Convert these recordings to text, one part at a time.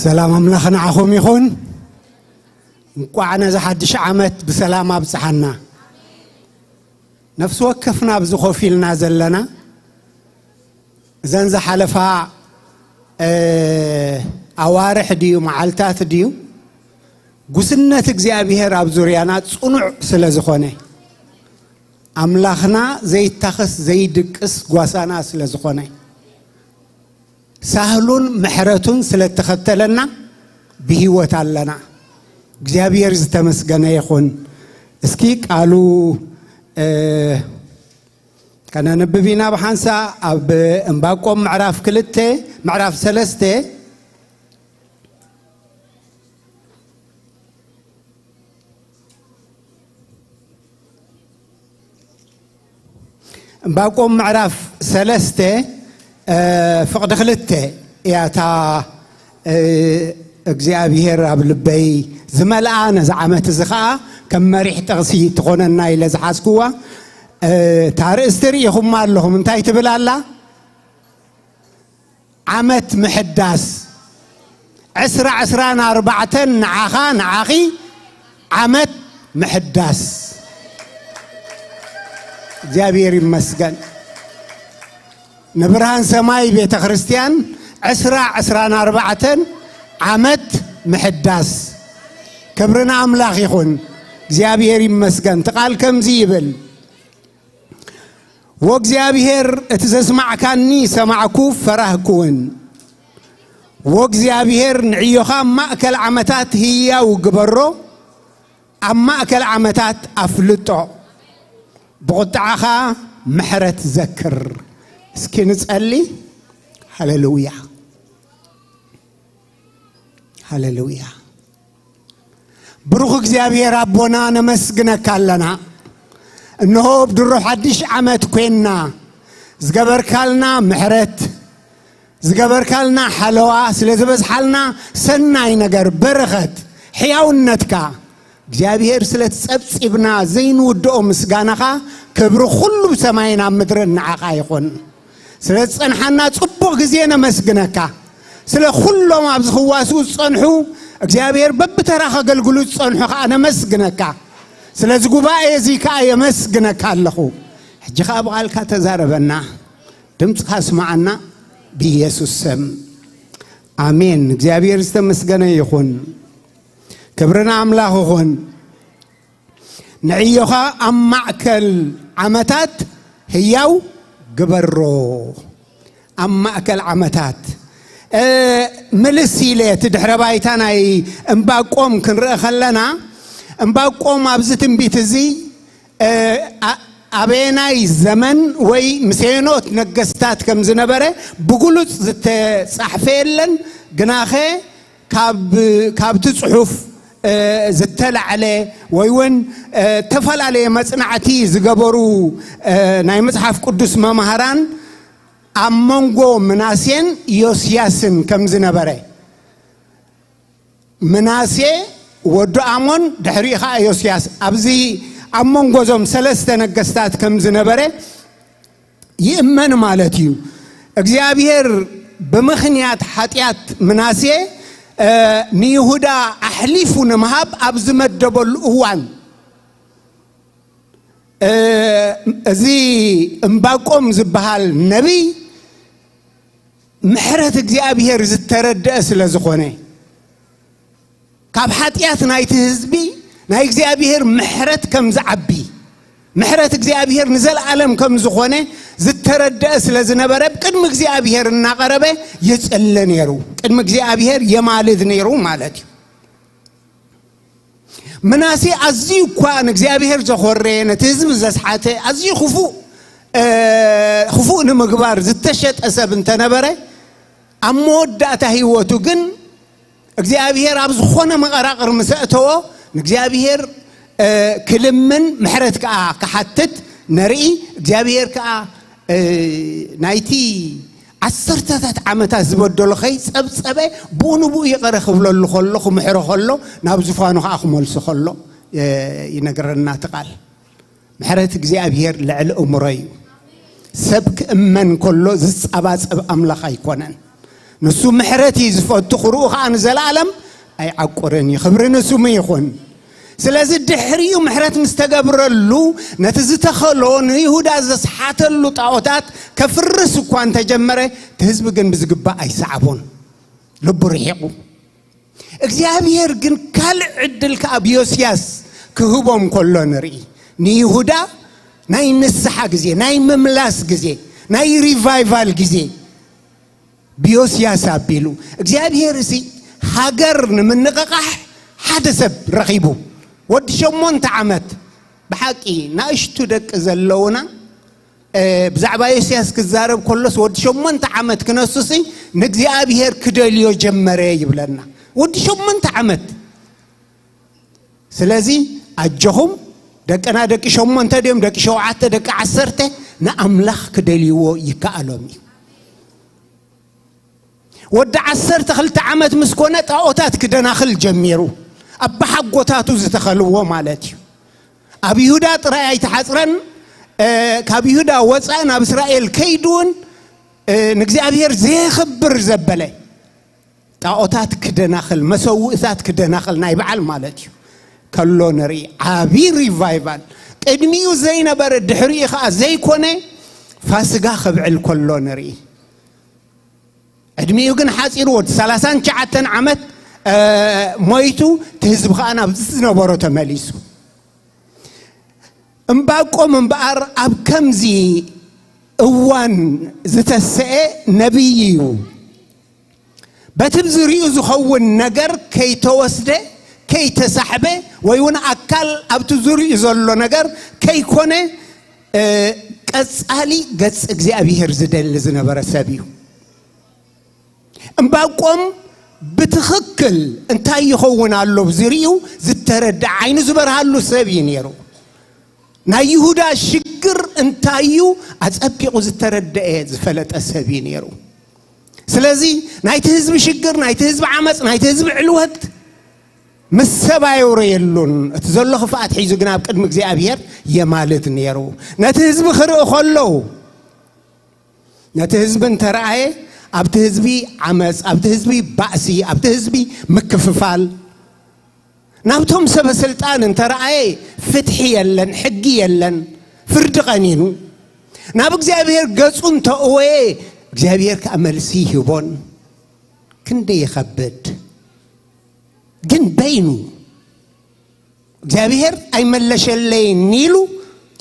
ሰላም ኣምላኽ ንዓኹም ይኹን። እንቋዕ ነዚ ሓድሽ ዓመት ብሰላም ኣብጽሓና። ነፍሲ ወከፍና ኣብዚ ኮፍ ኢልና ዘለና፣ እዘን ዝሓለፋ፣ እ፣ ኣዋርሕ ድዩ መዓልታት ድዩ፣ ጉስነት እግዚኣብሔር ኣብ ዙርያና ጽኑዕ ስለ ዝኾነ፣ ኣምላኽና ዘይታኸስ ዘይድቅስ ጓሳና ስለ ዝኾነ፣ ሳህሉን ምሕረቱን ስለ እተኸተለና ብህይወት ኣለና። እግዚኣብሔር ዝተመስገነ ይኹን። እስኪ ቃሉ፣ እ፣ ከነንብብ ኢና ብሓንሳእ ኣብ እምባቆም ምዕራፍ ክልተ፣ ምዕራፍ ሰለስተ፣ እምባቆም ምዕራፍ ሰለስተ፣ እ፣ ፍቕዲ ክልተ እያ እታ፣ እ፣ እግዚኣብሔር ኣብ ልበይ ዝመልኣ፣ ነዚ ዓመት እዚ ኸኣ ከም መሪሕ ጥቕሲ ትኾነና ኢለ ዝሓዝክዋ፣ እ፣ እታ ርእስቲ ርኢኹማ ኣለኹም። እንታይ ትብል ኣላ? ዓመት ምሕዳስ። ዕስራ ዕስራን ኣርባዕተን ንዓኻ፣ ንዓኺ ዓመት ምሕዳስ። እግዚኣብሔር ይመስገን። ንብርሃን ሰማይ ቤተ ክርስቲያን ዕስራ ዕስራን ኣርባዕተን ዓመት ምሕዳስ። ክብሪ ንኣምላኽ ይኹን። እግዚኣብሔር ይመስገን። እቲ ቃል ከምዚ ይብል፣ "ወእግዚኣብሔር እቲ ዘስማዕካኒ ሰማዕኩ፣ ፈራህኩውን። ወእግዚኣብሔር ንዕዮኻ ኣብ ማእከል ዓመታት ህያው ግበሮ፣ ኣብ ማእከል ዓመታት ኣፍልጦ፣ ብቑጥዓኻ ምሕረት ዘክር።" እስኪ ንጸሊ። ሃሌሉያ፣ ሃሌሉያ። ብሩኽ እግዚኣብሔር ኣቦና፣ ነመስግነካ ኣለና። እንሆ፣ ኣብ ድሮ ሓድሽ ዓመት ኮይንና፣ ዝገበርካልና ምሕረት፣ ዝገበርካልና ሓለዋ፣ ስለ ዝበዝሓልና ሰናይ ነገር፣ በረኸት፣ ሕያውነትካ፣ እግዚኣብሔር፣ ስለ ትጸብጺብና ዘይንውድኦ ምስጋናኻ፣ ክብሪ ኩሉ ብሰማይን ኣብ ምድርን ንዓኻ ይኹን። ስለ ዝጸንሓና ጽቡቕ ግዜ ነመስግነካ። ስለ ኩሎም ኣብዚ ክዋስኡ ዝጸንሑ፣ እግዚኣብሔር፣ በብተራ ከገልግሉ ዝጸንሑ ከኣ ነመስግነካ። ስለዚ ጉባኤ እዚ ከኣ የመስግነካ ኣለኹ። ሕጂ ከኣ ብቓልካ ተዛረበና፣ ድምፅኻ ስማዓና ብኢየሱስ ስም። ኣሜን። እግዚኣብሔር ዝተመስገነ ይኹን። ክብሪ ንኣምላኽ ይኹን። ንዕዮኻ ኣብ ማእከል ዓመታት ህያው ግበሮ። ኣብ ማእከል ዓመታት፣ እ፣ ምልስ ኢለ እቲ ድሕረ ባይታ ናይ እምባቆም ክንርኢ ከለና፣ እምባቆም ኣብዚ ትንቢት እዚ፣ እ፣ ኣ-፣ ኣበየናይ ዘመን ወይ ምስ ኣየኖት ነገስታት ከም ዝነበረ ብግሉጽ ዝተጻሕፈ የለን። ግናኸ ካብ፣ ካብቲ ጽሑፍ፣ እ፣ ዝተላዕለ ወይ እውን፣ እ፣ እተፈላለየ መጽናዕቲ ዝገበሩ፣ እ፣ ናይ መጽሓፍ ቅዱስ መማህራን ኣብ መንጎ ምናሴን ዮስያስን ከም ዝነበረ፣ ምናሴ ወዲ ኣሞን ድሕሪኡ ኸዓ ዮስያስ፣ ኣብዚ ኣብ መንጎ እዞም ሰለስተ ነገስታት ከም ዝነበረ ይእመን ማለት እዩ። እግዚኣብሔር ብምኽንያት ሓጢኣት ምናሴ፣ እ፣ ንይሁዳ ኣሕሊፉ ንምሃብ ኣብ ዝመደበሉ እዋን፣ እ፣ እዚ እምባቆም ዝበሃል ነቢይ ምሕረት እግዚኣብሔር ዝተረድአ ስለ ዝኾነ፣ ካብ ሓጢኣት ናይቲ ህዝቢ ናይ እግዚኣብሔር ምሕረት ከም ዝዓቢ፣ ምሕረት እግዚኣብሔር ንዘለኣለም ከም ዝኾነ ዝተረድአ ስለ ዝነበረ፣ ቅድሚ እግዚኣብሔር እናቐረበ ይጽሊ ነይሩ። ቅድሚ እግዚኣብሔር የማልድ ነይሩ ማለት እዩ። ምናሴ ኣዝዩ እኳ ንእግዚኣብሔር ዘኾረየ፣ ነቲ ህዝቢ ዘስሓተ፣ ኣዝዩ ክፉእ፣ እ፣ ክፉእ ንምግባር ዝተሸጠ ሰብ እንተነበረ፣ ኣብ መወዳእታ ህይወቱ ግን እግዚኣብሔር ኣብ ዝኾነ መቐራቕር ምስ ኣእተዎ፣ ንእግዚኣብሔር፣ እ፣ ክልምን ምሕረት ከኣ ክሓትት ንርኢ። እግዚኣብሔር ከኣ፣ እ፣ ናይቲ ዓሰርተታት ዓመታት ዝበደሎ ከይጸብጸበ፣ ብኡ ንብኡ ይቕረ ክብለሉ ከሎ፣ ክምሕሮ ከሎ፣ ናብ ዙፋኑ ከኣ ክመልሶ ከሎ፣ እ፣ ይነግረና እቲ ቃል። ምሕረት እግዚኣብሔር ልዕሊ እምሮ እዩ። ሰብ ክእመን ከሎ ዝጸባጸብ ኣምላኽ ኣይኮነን። ንሱ ምሕረት እዩ ዝፈቱ፣ ክርኡ ኸዓ ንዘለኣለም ኣይዓቁርን እዩ። ክብሪ ንስሙ ይኹን። ስለዚ ድሕሪኡ ምሕረት ምስ ተገብረሉ፣ ነቲ ዝተኸሎ ንይሁዳ ዘስሓተሉ ጣዖታት ከፍርስ እኳ እንተጀመረ፣ እቲ ህዝቢ ግን ብዝግባእ ኣይሰዓቦን። ልቡ ርሒቑ። እግዚኣብሔር ግን ካልእ ዕድል ከኣ ብዮስያስ ክህቦም ከሎ ንርኢ። ንይሁዳ ናይ ንስሓ ግዜ፣ ናይ ምምላስ ግዜ፣ ናይ ሪቫይቫል ግዜ ብዮስያስ ኣቢሉ። እግዚኣብሔር እዚ ሃገር ንምንቕቓሕ ሓደ ሰብ ረኺቡ። ወዲ ሸሞንተ ዓመት፣ ብሓቂ ናእሽቱ ደቂ ዘለውና፣ እ፣ ብዛዕባ ዮስያስ ክዛረብ ከሎስ ወዲ ሸሞንተ ዓመት ክነሱሲ ንእግዚኣብሔር ክደልዮ ጀመረ ይብለና። ወዲ ሸሞንተ ዓመት። ስለዚ ኣጆኹም፣ ደቅና ደቂ ሸሞንተ ድዮም፣ ደቂ ሸውዓተ፣ ደቂ ዓሰርተ፣ ንኣምላኽ ክደልይዎ ይከኣሎም እዩ። ወዲ ዓሰርተ ክልተ ዓመት ምስ ኮነ ጣዖታት ክደናኽል ጀሚሩ። ኣባሓጎታቱ ዝተኸልዎ ማለት እዩ። ኣብ ይሁዳ ጥራይ ኣይተሓጽረን፣ እ፣ ካብ ይሁዳ ወጻኢ ናብ እስራኤል ከይዱ እውን፣ እ፣ ንእግዚኣብሔር ዘየኽብር ዘበለ ጣዖታት ክደናኽል፣ መሰውእታት ክደናኽል ናይ በዓል ማለት እዩ። ከሎ ንርኢ። ዓቢ ሪቫይቫል። ቅድሚኡ ዘይነበረ፣ ድሕሪኡ ኸዓ ዘይኮነ ፋስጋ ከብዕል ከሎ ንርኢ። ዕድሚኡ ግን ሓጺሩ፣ ወዲ ሰላሳን ትሽዓተን ዓመት፣ እ፣ ሞይቱ፣ እቲ ህዝቢ ኸዓ ናብ ዝነበሮ ተመሊሱ። እምባቆም እምበኣር ኣብ ከምዚ እዋን ዝተሰኤ ነቢይ እዩ። በቲ ዝሪኡ ዝኸውን ነገር ከይተወስደ፣ ከይተሳሕበ፣ ወይ እውን ኣካል ኣብቲ ዝሪኡ ዘሎ ነገር ከይኮነ፣ እ፣ ቀጻሊ ገጽ እግዚኣብሔር ዝደሊ ዝነበረ ሰብ እዩ። እምባቆም ብትኽክል እንታይ ይኸውን ኣሎ ዝሪኡ ዝተረድኣ ዓይኑ ዝበርሃሉ ሰብ እዩ ነይሩ። ናይ ይሁዳ ሽግር እንታይ እዩ ኣጸቢቑ ዝተረድአ ዝፈለጠ ሰብ እዩ ነይሩ። ስለዚ ናይቲ ህዝቢ ሽግር፣ ናይቲ ህዝቢ ዓመጽ፣ ናይቲ ህዝቢ ዕልወት ምስ ሰብ ኣየውረየሉን። እቲ ዘሎ ክፍኣት ሒዙ ግን ኣብ ቅድሚ እግዚኣብሔር የማልድ ነይሩ። ነቲ ህዝቢ ክርኢ ከሎ፣ ነቲ ህዝቢ እንተረኣየ፣ ኣብቲ ህዝቢ ዓመጽ፣ ኣብቲ ህዝቢ ባእሲ፣ ኣብቲ ህዝቢ ምክፍፋል፣ ናብቶም ሰበ ስልጣን እንተረኣየ፣ ፍትሒ የለን፣ ሕጊ የለን፣ ፍርዲ ቀኒኑ። ናብ እግዚኣብሔር ገጹ እንተእወየ፣ እግዚኣብሔር ከኣ መልሲ ይህቦን። ክንደይ ይኸብድ። ግን በይኑ እግዚኣብሔር ኣይመለሸለይን ኢሉ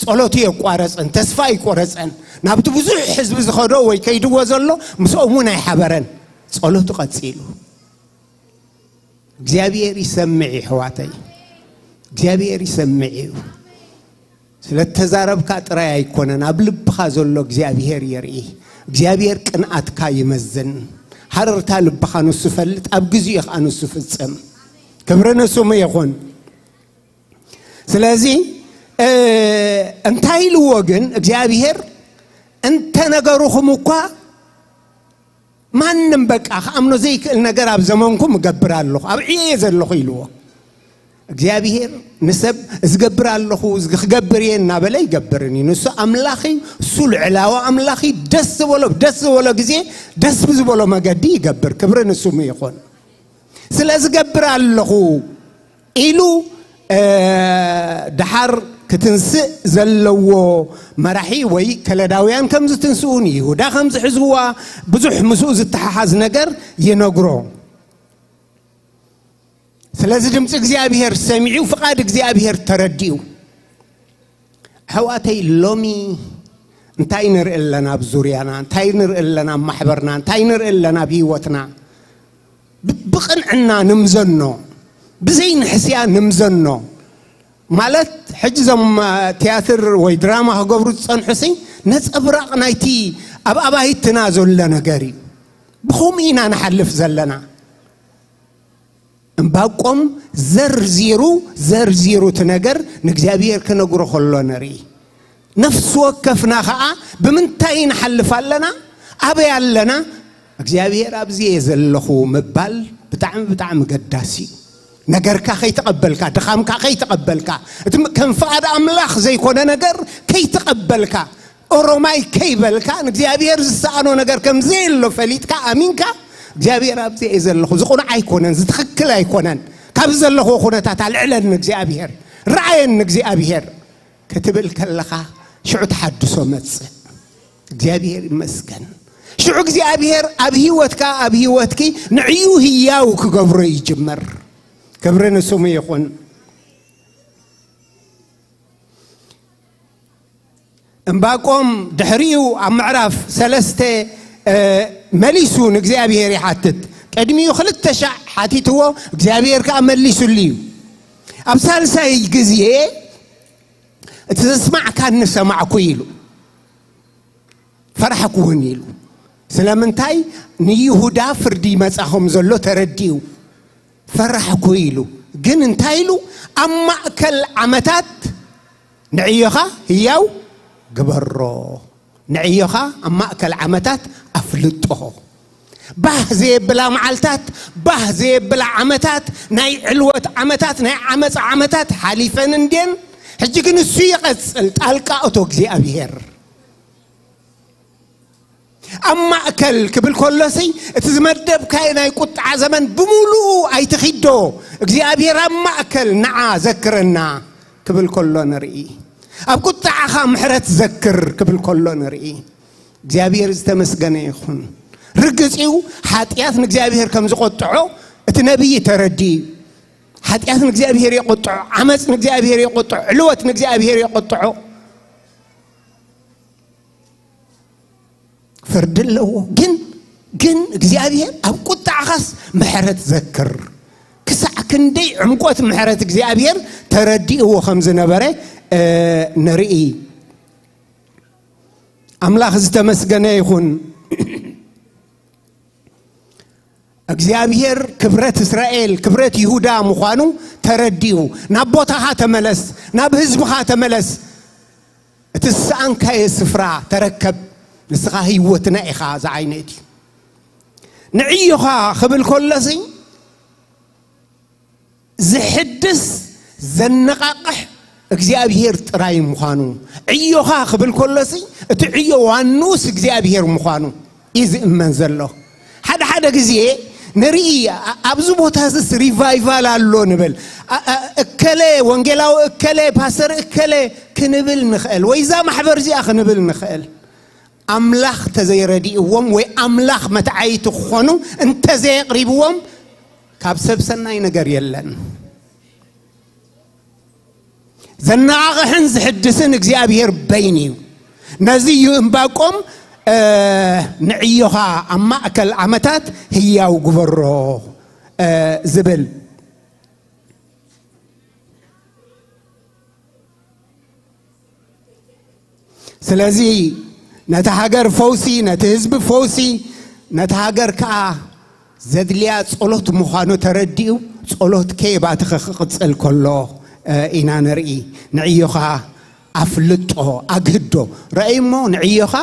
ጸሎቱ የቋረጸን፣ ተስፋ ኣይቆረጸን። ናብቲ ብዙሕ ህዝቢ ዝኸዶ ወይ ከይድዎ ዘሎ ምስኦም እውን ኣይሓበረን። ጸሎቱ ቀጺሉ። እግዚኣብሔር ይሰምዕ እዩ፣ ኣሕዋተይ። እግዚኣብሔር ይሰምዕ እዩ። ስለ እተዛረብካ ጥራይ ኣይኮነን፣ ኣብ ልብኻ ዘሎ እግዚኣብሔር የርኢ። እግዚኣብሔር ቅንኣትካ ይመዝን። ሃረርታ ልብኻ ንሱ ይፈልጥ፣ ኣብ ግዜኡ ኸኣ ንሱ ይፍጽም። ክብሪ ንስሙ ይኹን። ስለዚ፣ እ፣ እንታይ ኢልዎ ግን እግዚኣብሔር? እንተ ነገሩኹም እኳ ማንም በቃ ክኣምኖ ዘይክእል ነገር ኣብ ዘመንኩም እገብር ኣለኹ፣ ኣብ ዕዮ እየ ዘለኹ ኢልዎ። እግዚኣብሔር ንሰብ ዝገብር ኣለኹ፣ እዚ ክገብር እየ እናበለ ይገብርን እዩ። ንሱ ኣምላኽ እዩ፣ እሱ ልዕላዊ ኣምላኽ እዩ። ደስ ዝበሎ፣ ደስ ዝበሎ ግዜ፣ ደስ ብዝበሎ መገዲ ይገብር። ክብሪ ንስሙ ይኹን። ስለ ዝገብር ኣለኹ ኢሉ፣ እ፣ ደሓር ክትንስእ ዘለዎ መራሒ ወይ ከለዳውያን ከም ዝትንስኡ፣ ንይሁዳ ከም ዝሕዝዋ፣ ብዙሕ ምስኡ ዝተሓሓዝ ነገር ይነግሮ። ስለዚ ድምፂ እግዚኣብሔር ሰሚዑ፣ ፍቓድ እግዚኣብሔር ተረዲኡ። ኣሕዋተይ፣ ሎሚ እንታይ ንርኢ ኣለና ኣብ ዙርያና? እንታይ ንርኢ ኣለና ኣብ ማሕበርና? እንታይ ንርኢ ኣለና ኣብ ህይወትና? ብ-፣ ብቕንዕና ንምዘኖ፣ ብዘይንሕስያ ንምዘኖ። ማለት፣ ሕጂ እዞም፣ አ፣ ትያትር ወይ ድራማ ክገብሩ ዝጸንሑሲ ነጸብራቕ ናይቲ ኣብ ኣባይትና ዘሎ ነገር እዩ። ብኸምኡ ኢና ንሓልፍ ዘለና። እምባቆም ዘርዚሩ፣ ዘርዚሩ እቲ ነገር ንእግዚኣብሔር ክነግሮ ከሎ ንርኢ። ነፍሲ ወከፍና ኸኣ ብምንታይ ንሓልፍ ኣለና? ኣበይ ኣለና? እግዚኣብሔር ኣብዚ እየ ዘለኹ ምባል ብጣዕሚ፣ ብጣዕሚ ገዳሲ እዩ። ነገርካ ከይተቐበልካ፣ ድኻምካ ከይተቐበልካ፣ እቲ ም-፣ ከም ፍቓድ ኣምላኽ ዘይኮነ ነገር ከይተቐበልካ፣ ኦሮማይ ከይበልካ፣ ንእግዚኣብሔር ዝሰኣኖ ነገር ከም ዘየሎ ፈሊጥካ፣ ኣሚንካ፣ እግዚኣብሔር፣ ኣብዚ እየ ዘለኹ፣ ዝቑኑዕ ኣይኮነን፣ ዝትኽክል ኣይኮነን፣ ካብዚ ዘለኹዎ ኩነታት ኣልዕለኒ እግዚኣብሔር፣ ረኣየኒ እግዚኣብሔር ክትብል ከለኻ፣ ሽዑ ተሓድሶ መጽእ። እግዚኣብሔር ይመስገን። ሽዑ እግዚኣብሔር ኣብ ህይወትካ፣ ኣብ ህይወትኪ ንዕዩ ህያው ክገብሮ ይጅምር። ክብሪ ንስሙ ይኹን። እምባቆም ድሕሪኡ ኣብ ምዕራፍ ሰለስተ፣ እ፣ መሊሱ ንእግዚኣብሔር ይሓትት። ቅድሚኡ ክልተ ሻዕ ሓቲትዎ፣ እግዚኣብሔር ከኣ መሊሱሉ እዩ። ኣብ ሳልሳይ ግዜ፣ "እቲ ዘስማዕካኒ ሰማዕኩ" ኢሉ፣ "ፈራሕኩ እውን" ኢሉ። ስለምንታይ? ንይሁዳ ፍርዲ ይመጻ ከም ዘሎ ተረዲኡ። "ፈራሕኩ" ኢሉ። ግን እንታይ ኢሉ? "ኣብ ማእከል ዓመታት ንዕዮኻ ህያው ግበሮ፣ ንዕዮኻ ኣብ ማእከል ዓመታት ኣፍልጦ." ባህ ዘየብላ መዓልታት፣ ባህ ዘየብላ ዓመታት፣ ናይ ዕልወት ዓመታት፣ ናይ ዓመፃ ዓመታት ሓሊፈን እንድየን። ሕጂ ግን እሱ ይቐጽል፣ ጣልቃ እቶ እግዚኣብሔር። ኣብ ማእከል ክብል ከሎሲ፣ እቲ ዝመደብካዮ ናይ ቁጥዓ ዘመን ብምሉኡ ኣይትኺዶ። እግዚኣብሔር ኣብ ማእከል ንዓ ዘክረና ክብል ከሎ ንርኢ። ኣብ ቁጥዓኻ ምሕረት ዘክር ክብል ከሎ ንርኢ። እግዚኣብሔር ዝተመስገነ ይኹን። ርግጽ እዩ፣ ሓጢኣት ንእግዚኣብሔር ከም ዝቆጥዖ እቲ ነቢይ ተረዲኡ እዩ። ሓጢኣት ንእግዚኣብሔር የቆጥዖ፣ ዓመፅ ንእግዚኣብሔር የቆጥዖ፣ ዕልወት ንእግዚኣብሔር የቆጥዖ። ፍርዲ ኣለዎ። ግን፣ ግን እግዚኣብሔር ኣብ ቁጣዕኻስ ምሕረት ዘክር። ክሳዕ ክንደይ ዕምቆት ምሕረት እግዚኣብሔር ተረዲእዎ ከም ዝነበረ፣ እ፣ ንርኢ። ኣምላኽ ዝተመስገነ ይኹን። እግዚኣብሔር ክብረት እስራኤል፣ ክብረት ይሁዳ ምዃኑ ተረዲኡ፣ "ናብ ቦታኻ ተመለስ፣ ናብ ህዝብኻ ተመለስ፣ እቲ ዝሰኣንካዮ ስፍራ ተረከብ፣ ንስኻ ህይወትና ኢኻ" ዝዓይነት እዩ። ንዕዮኻ ክብል ከሎሲ፣ ዝሕድስ፣ ዘነቓቕሕ እግዚኣብሔር ጥራይ ምዃኑ፣ ዕዮኻ ክብል ከሎሲ፣ እቲ ዕዮ ዋንኡስ እግዚኣብሔር ምዃኑ እዩ ዝእመን ዘሎ። ሓደ ሓደ ግዜ ንርኢ፣ "ኣ-፣ ኣብዚ ቦታ እዚስ ሪቫይቫል ኣሎ" ንብል። ኣ-፣ ኣ-፣ እከለ፣ ወንጌላዊ እከለ፣ ፓስተር እከለ ክንብል ንኽእል፣ ወይ እዛ ማሕበር እዚኣ ክንብል ንኽእል። ኣምላኽ ተዘይረዲእዎም ወይ ኣምላኽ መትዓይቲ ክኾኑ እንተዘየቕሪብዎም፣ ካብ ሰብ ሰናይ ነገር የለን። ዘነቓቕሕን ዝሕድስን እግዚኣብሔር በይኑ እዩ። ነዚ እዩ እምባቆም፣ እ፣ "ንዕዮኻ ኣብ ማእከል ዓመታት ህያው ግበሮ" እ፣ ዝብል። ስለዚ ነቲ ሃገር ፈውሲ፣ ነቲ ህዝቢ ፈውሲ፣ ነቲ ሃገር ከኣ ዘድልያ ጸሎት ምዃኑ ተረዲኡ፣ ጸሎት ከየባተኸ ክቕጽል ከሎ፣ እ፣ ኢና ንርኢ። ንዕዮኻ ኣፍልጦ፣ ኣግህዶ። ረኣይ እሞ፣ ንዕዮኻ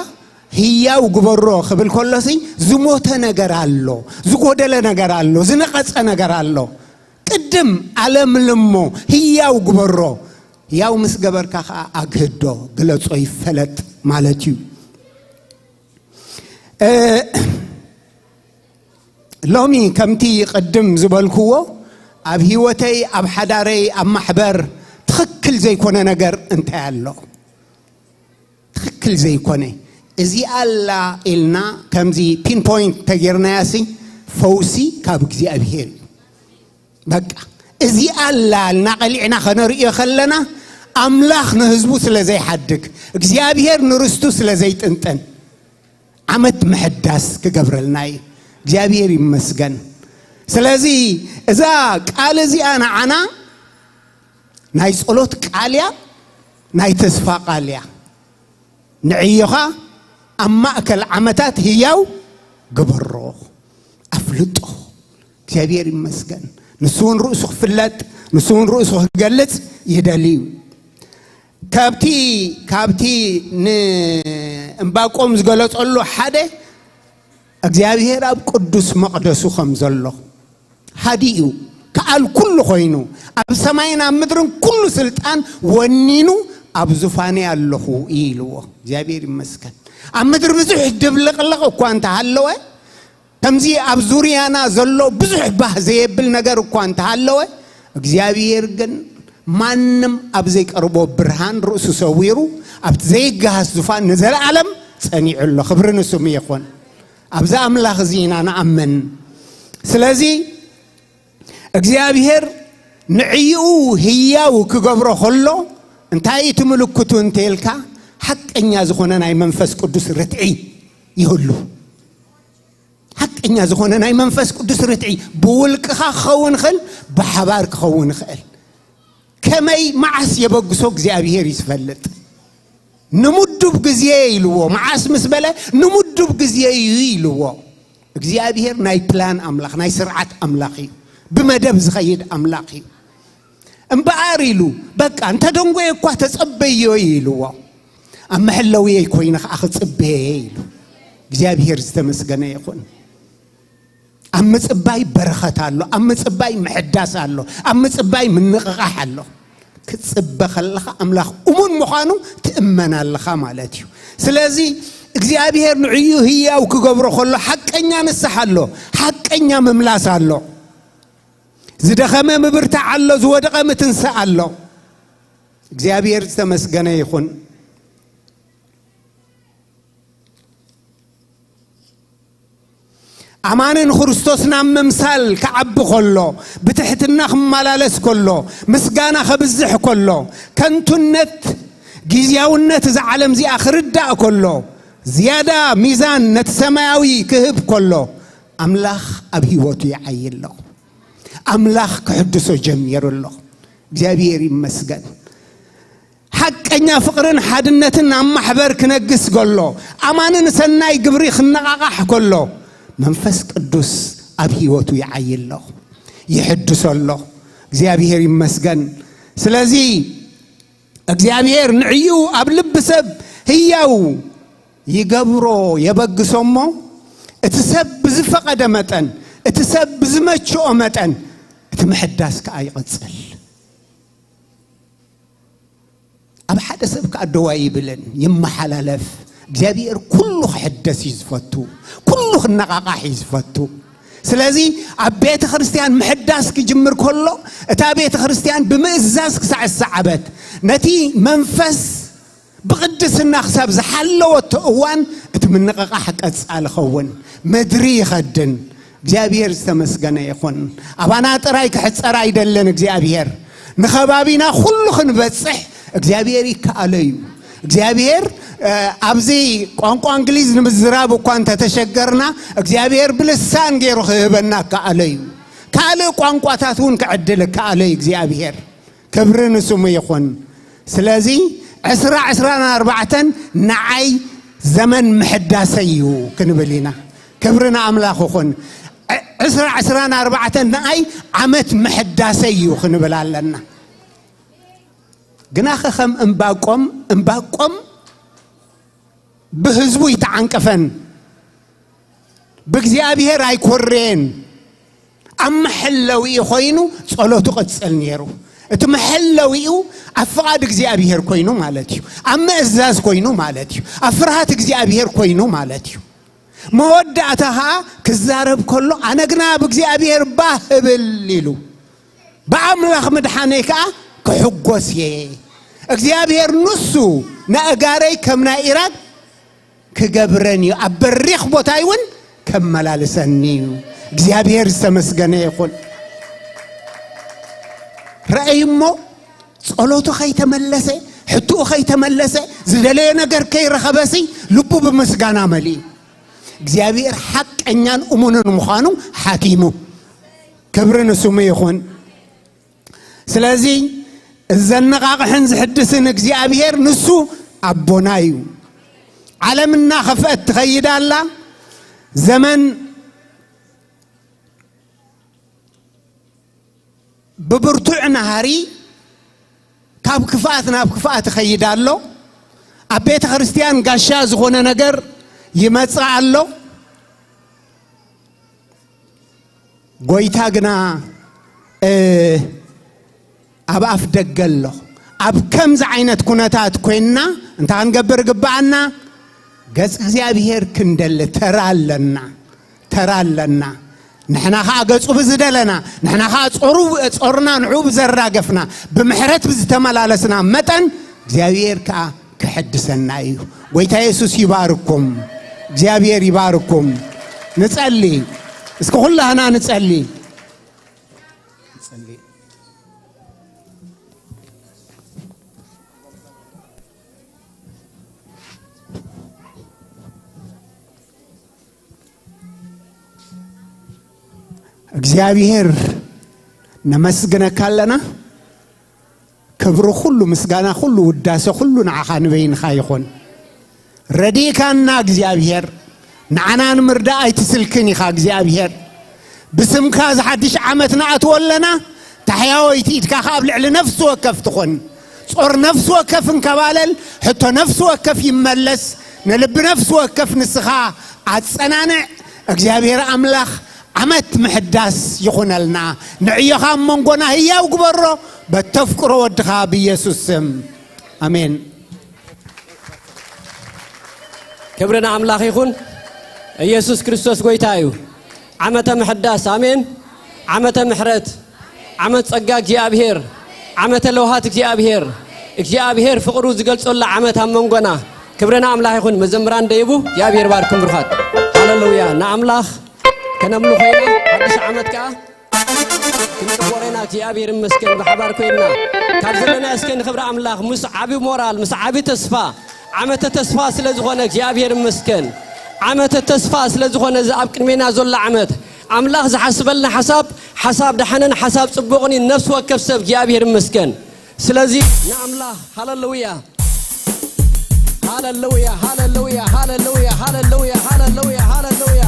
ህያው ግበሮ ክብል ከሎሲ፣ ዝሞተ ነገር ኣሎ፣ ዝጎደለ ነገር ኣሎ፣ ዝነቐጸ ነገር ኣሎ። ቅድም ኣለምልሞ፣ ህያው ግበሮ። ህያው ምስ ገበርካ ኸኣ ኣግህዶ፣ ግለጾ፣ ይፈለጥ ማለት እዩ። እ፣ ሎሚ ከምቲ ቅድም ዝበልክዎ፣ ኣብ ህይወተይ፣ ኣብ ሓዳረይ፣ ኣብ ማሕበር ትኽክል ዘይኮነ ነገር እንታይ ኣሎ? ትኽክል ዘይኮነ፣ እዚኣ ኣላ ኢልና ከምዚ ፒንፖይንት ተጌርናያሲ፣ ፈውሲ ካብ እግዚኣብሔር እዩ። በቃ፣ እዚኣ ኣላ ኢልና ቀሊዕና ከነርእዮ ከለና፣ ኣምላኽ ንህዝቡ ስለ ዘይሓድግ፣ እግዚኣብሔር ንርስቱ ስለ ዘይጥንጥን፣ ዓመት ምሕዳስ ክገብረልና እዩ። እግዚኣብሔር ይመስገን። ስለዚ እዛ ቃል እዚኣ ንዓና ናይ ጸሎት ቃል እያ፣ ናይ ተስፋ ቃል እያ። ንዕዮኻ ኣብ ማእከል ዓመታት ህያው ግበሮ፣ ኣፍልጦ። እግዚኣብሔር ይመስገን። ንሱ እውን ርእሱ ክፍለጥ፣ ንሱ እውን ርእሱ ክገልጽ ይደሊ እዩ። ካብቲ፣ ካብቲ ንእምባቆም ዝገለጸሉ ሓደ፣ እግዚኣብሔር ኣብ ቅዱስ መቕደሱ ከም ዘሎ፣ ሃዲኡ፣ ከኣል ኩሉ ኮይኑ፣ ኣብ ሰማይን ኣብ ምድርን ኩሉ ስልጣን ወኒኑ፣ ኣብ ዙፋነይ ኣለኹ ኢልዎ። እግዚኣብሔር ይመስገን። ኣብ ምድሪ ብዙሕ ድብልቕልቕ እኳ እንተሃለወ፣ ከምዚ ኣብ ዙርያና ዘሎ ብዙሕ ባህ ዘየብል ነገር እኳ እንተሃለወ፣ እግዚኣብሔር ግን ማንም ኣብ ዘይቀርቦ ብርሃን ርእሱ ሰዊሩ፣ ኣብቲ ዘይገሃስ ዙፋን ንዘለኣለም ጸኒዑ ኣሎ። ክብሪ ንስሙ ይኹን። ኣብዚ ኣምላኽ እዚ ኢና ንኣምን። ስለዚ እግዚኣብሔር ንዕይኡ ህያው ክገብሮ ከሎ፣ እንታይ እቲ ምልክቱ እንተልካ፣ ሓቀኛ ዝኾነ ናይ መንፈስ ቅዱስ ርትዒ ይህሉ። ሓቀኛ ዝኾነ ናይ መንፈስ ቅዱስ ርትዒ ብውልቅኻ ክኸውን ይኽእል፣ ብሓባር ክኸውን ይኽእል። ከመይ መዓስ የበግሶ እግዚኣብሔር እዩ ዝፈልጥ። ንምዱብ ግዜ ኢልዎ፣ መዓስ ምስ በለ ንምዱብ ግዜ እዩ ኢልዎ። እግዚኣብሔር ናይ ፕላን ኣምላኽ፣ ናይ ስርዓት ኣምላኽ እዩ። ብመደብ ዝኸይድ ኣምላኽ እዩ። እምበኣር ኢሉ፣ በቃ እንተ ደንጎየ እኳ ተጸበዮ እዩ ኢልዎ። ኣብ መሐለውየይ ኮይነ ኸዓ ክጽበየ ኢሉ። እግዚኣብሔር ዝተመስገነ ይኹን። ኣብ ምጽባይ በረኸት ኣሎ፣ ኣብ ምጽባይ ምሕዳስ ኣሎ፣ ኣብ ምጽባይ ምንቕቓሕ ኣሎ። ክትጽበ ከለኻ ኣምላኽ እሙን ምዃኑ ትእመን ኣለኻ ማለት እዩ። ስለዚ እግዚኣብሔር ንዕዩ ህያው ክገብሮ ከሎ ሓቀኛ ንስሓ ኣሎ፣ ሓቀኛ ምምላስ ኣሎ። ዝደኸመ ምብርታዕ ኣሎ፣ ዝወደቐ ምትንሳእ ኣሎ። እግዚኣብሔር ዝተመስገነ ይኹን። ኣማኒ ንክርስቶስ ናብ ምምሳል ክዓቢ ከሎ፣ ብትሕትና ክመላለስ ከሎ፣ ምስጋና ከብዝሕ ከሎ፣ ከንቱነት፣ ግዝያውነት እዛ ዓለም እዚኣ ክርዳእ ከሎ፣ ዝያዳ ሚዛን ነቲ ሰማያዊ ክህብ ከሎ፣ ኣምላኽ ኣብ ህይወቱ ይዓዪ ኣሎ። ኣምላኽ ክሕድሶ ጀሚሩ ኣሎ። እግዚኣብሔር ይመስገን። ሓቀኛ ፍቕርን ሓድነትን ኣብ ማሕበር ክነግስ ከሎ፣ ኣማኒ ንሰናይ ግብሪ ክነቓቓሕ ከሎ፣ መንፈስ ቅዱስ ኣብ ህይወቱ ይዓዪ ኣሎ፣ ይሕድሶ ኣሎ። እግዚኣብሔር ይመስገን። ስለዚ እግዚኣብሔር ንዕዩ ኣብ ልቢ ሰብ ህያው ይገብሮ፣ የበግሶ እሞ፣ እቲ ሰብ ብዝፈቐደ መጠን፣ እቲ ሰብ ብዝመችኦ መጠን፣ እቲ ምሕዳስ ከኣ ይቕጽል። ኣብ ሓደ ሰብ ከኣ ደው ኣይብልን፣ ይመሓላለፍ። እግዚኣብሔር ኩሉ ክሕደስ እዩ ዝፈቱ፣ ኩሉ ክነቓቓሕ እዩ ዝፈቱ። ስለዚ ኣብ ቤተ ክርስቲያን ምሕዳስ ክጅምር ከሎ፣ እታ ቤተ ክርስቲያን ብምእዛዝ ክሳዕ ዝሰዓበት፣ ነቲ መንፈስ ብቕድስና ክሳብ ዝሓለወቶ እዋን፣ እቲ ምንቕቓሕ ቀጻሊ ኸውን፣ ምድሪ ይኸድን። እግዚኣብሔር ዝተመስገነ ይኹን። ኣባና ጥራይ ክሕጸር ኣይደልን እግዚኣብሔር። ንኸባቢና ኩሉ ክንበጽሕ እግዚኣብሔር ይከኣሎ እዩ። እግዚኣብሔር፣ እ፣ ኣብዚ ቋንቋ እንግሊዝ ንምዝራብ እኳ እንተተሸገርና፣ እግዚኣብሔር ብልሳን ገይሩ ክህበና ከኣሎ እዩ። ካልእ ቋንቋታት እውን ክዕድል ከኣሎ እዩ እግዚኣብሔር። ክብሪ ንስሙ ይኹን። ስለዚ ዕስራ ዕስራን ኣርባዕተን ንዓይ ዘመን ምሕዳሰይ እዩ ክንብል ኢና። ክብሪ ንኣምላኽ ይኹን። ዕ-፣ ዕስራ ዕስራን ኣርባዕተን ንዓይ ዓመት ምሕዳሰይ እዩ ክንብል ኣለና። ግናኸ ከም እምባቆም፣ እምባቆም ብህዝቡ ይተዓንቀፈን፣ ብእግዚኣብሔር ኣይኮሬን። ኣብ መሐለዊኡ ኮይኑ ጸሎቱ ቅጽል ነይሩ። እቲ መሐለዊኡ ኣብ ፍቓድ እግዚኣብሔር ኮይኑ ማለት እዩ። ኣብ ምእዛዝ ኮይኑ ማለት እዩ። ኣብ ፍርሃት እግዚኣብሔር ኮይኑ ማለት እዩ። መወዳእታ ኸኣ ክዛረብ ከሎ፣ "ኣነ ግና ብእግዚኣብሔር ባህ እብል" ኢሉ። "ብኣምላኽ ምድሓነይ ከኣ ክሕጎስ እየ። እግዚኣብሔር ንሱ ነእጋረይ ከም ናይ ኢራድ ክገብረን እዩ፣ ኣብ በሪኽ ቦታይ እውን ከመላልሰኒ እዩ።" እግዚኣብሔር ዝተመስገነ ይኹን። ረኣይ እሞ፣ ጸሎቱ ከይተመለሰ፣ ሕቶኡ ከይተመለሰ፣ ዝደለዮ ነገር ከይረኸበሲ፣ ልቡ ብምስጋና መሊኡ። እግዚኣብሔር ሓቀኛን እሙንን ምዃኑ ሓቲሙ። ክብሪ ንስሙ ይኹን። ስለዚ፣ ዘነቓቕሕን ዝሕድስን እግዚኣብሔር ንሱ ኣቦና እዩ። ዓለም እናኸፍአት ትኸይድ ኣላ። ዘመን ብብርቱዕ ናህሪ ካብ ክፍኣት ናብ ክፍኣት ይኸይድ ኣሎ። ኣብ ቤተ ክርስቲያን ጋሻ ዝኾነ ነገር ይመጽእ ኣሎ። ጎይታ ግና፣ እ፣ ኣብ ኣፍ ደገ ኣሎ። ኣብ ከምዚ ዓይነት ኩነታት ኮይንና እንታይ ክንገብር ግብኣና? ገጽ እግዚኣብሔር ክንደሊ ተራ ኣለና። ተራ ኣለና። ንሕና ኸዓ ገጹ ብዝደለና፣ ንሕና ኸዓ ጾሩ-፣ ጾርና ንዕኡ ብዘራገፍና፣ ብምሕረት ብዝተመላለስና መጠን እግዚኣብሔር ከኣ ክሕድሰና እዩ። ጎይታ የሱስ ይባርኩም። እግዚኣብሔር ይባርኩም። ንጸሊ። እስኪ ኩላህና ንጸሊ። ንጸሊ። እግዚኣብሔር ነመስግነካ ኣለና። ክብሪ ኩሉ፣ ምስጋና ኩሉ፣ ውዳሴ ኩሉ ንዓኻ ንበይንኻ ይኹን። ረዲእካና እግዚኣብሔር፣ ንዓና ንምርዳእ ኣይትስልክን ኢኻ እግዚኣብሔር። ብስምካ እዚ ሓድሽ ዓመት ንኣትዎ ኣለና፣ ታሕያወይቲ ኢድካ ኸኣ ኣብ ልዕሊ ነፍሲ ወከፍ ትኹን። ጾር ነፍሲ ወከፍ እንከባለል፣ ሕቶ ነፍሲ ወከፍ ይመለስ፣ ንልቢ ነፍሲ ወከፍ ንስኻ ኣጸናንዕ። እግዚኣብሔር ኣምላኽ ዓመት ምሕዳስ ይኹነልና። ንዕዮኻ ኣብ መንጎና ህያው ግበሮ፣ በተፍቅሮ ወድኻ ብኢየሱስ ስም። ኣሜን። ክብሪ ንኣምላኽ ይኹን። ኢየሱስ ክርስቶስ ጎይታ እዩ። ዓመተ ምሕዳስ፣ ኣሜን። ዓመተ ምሕረት፣ ዓመት ጸጋ እግዚኣብሔር፣ ዓመተ ለውሃት እግዚኣብሔር፣ እግዚኣብሔር ፍቕሩ ዝገልጸሉ ዓመት ኣብ መንጎና። ክብሪ ንኣምላኽ ይኹን። መዘምራን ደይቡ እግዚኣብሔር ባርኩም ብሩኻት። ሃሌሉያ። ንኣምላኽ ከነምልኾ ኢና። ሓድሽ ዓመት ከኣ ክንጽበሮ ኢና። እግዚኣብሔር ይመስገን። ብሓባር ኮይንና ካብ ዘለና እስከ ንኽብሪ ኣምላኽ ምስ ዓቢ ሞራል፣ ምስ ዓቢ ተስፋ፣ ዓመተ ተስፋ ስለ ዝኾነ እግዚኣብሔር ይመስገን። ዓመተ ተስፋ ስለ ዝኾነ፣ እዚ ኣብ ቅድሜና ዘሎ ዓመት ኣምላኽ ዝሓስበልና ሓሳብ፣ ሓሳብ ደሓንን ሓሳብ ጽቡቕን እዩ። ነፍሲ ወከፍ ሰብ እግዚኣብሔር ይመስገን። ስለዚ ንኣምላኽ ሃሌሉያ። ሃሌሉያ፣ ሃሌሉያ፣ ሃሌሉያ፣ ሃሌሉያ፣ ሃሌሉያ፣ ሃሌሉያ፣ ሃሌሉያ።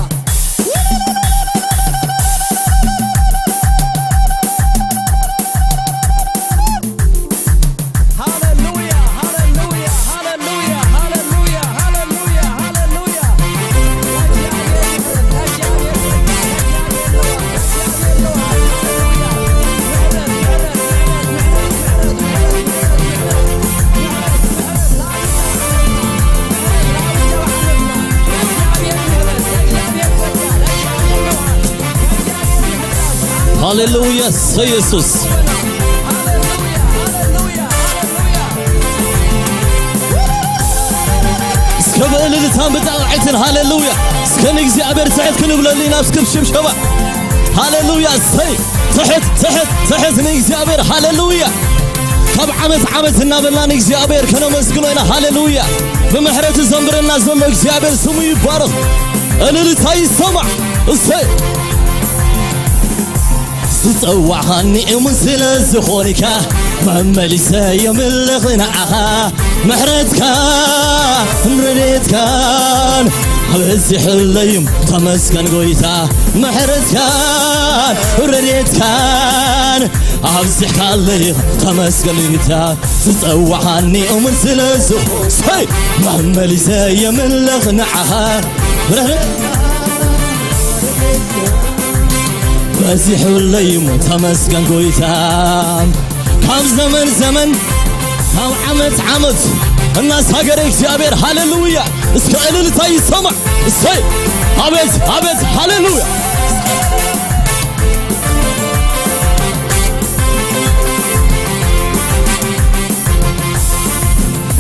ሃሌሉያ፣ ሃሌሉያ፣ ሃሌሉያ፣ ሃሌሉያ፣ ሃሌሉያ፣ ሃሌሉያ። ሃሌሉያ፣ እሰይ የሱስ። እስከ ብእልልታን ብጣቕዒትን ሃሌሉያ። እስከ ንእግዚኣብሔር ትሕት ክንብለሉ ኢና፣ እስከ ብሽብሸባ። ሃሌሉያ፣ እሰይ። ትሕት፣ ትሕት፣ ትሕት ንእግዚኣብሔር፣ ሃሌሉያ። ካብ ዓመት ዓመት እናበልና ንእግዚኣብሔር ከነመስግኖ ኢና፣ ሃሌሉያ። ብምሕረቱ ዘንብረና ዘሎ እግዚኣብሔር ስሙ ይባረኽ። እልልታ ይሰማዕ። እሰይ። ዝጸዋዕኻኒ እሙን ስለ ዝኾንካ፣ መመሊሰ የምልኽ ንዓኻ። ምሕረትካን ረድኤትካን ኣበዚሑለይም፣ ተመስገን ጎይታ። ምሕረትካን ረድኤትካን ኣብዚሕካለይ፣ ተመስገን ጎይታ። ዝጸዋዕኻኒ እሙን ስለ ዝኾ-፣ ሰይ! መመሊሰ የምልኽ ንዓኻ። በዚሑለይ እሞ ተመስገን ጎይታ። ካብ ዘመን ዘመን፣ ካብ ዓመት ዓመት እናሳገረ እግዚኣብሔር፣ ሃሌሉያ። እስከ እልልታ ይሰማዕ። እሰይ! ኣቤት፣ ኣቤት፣ ሃሌሉያ።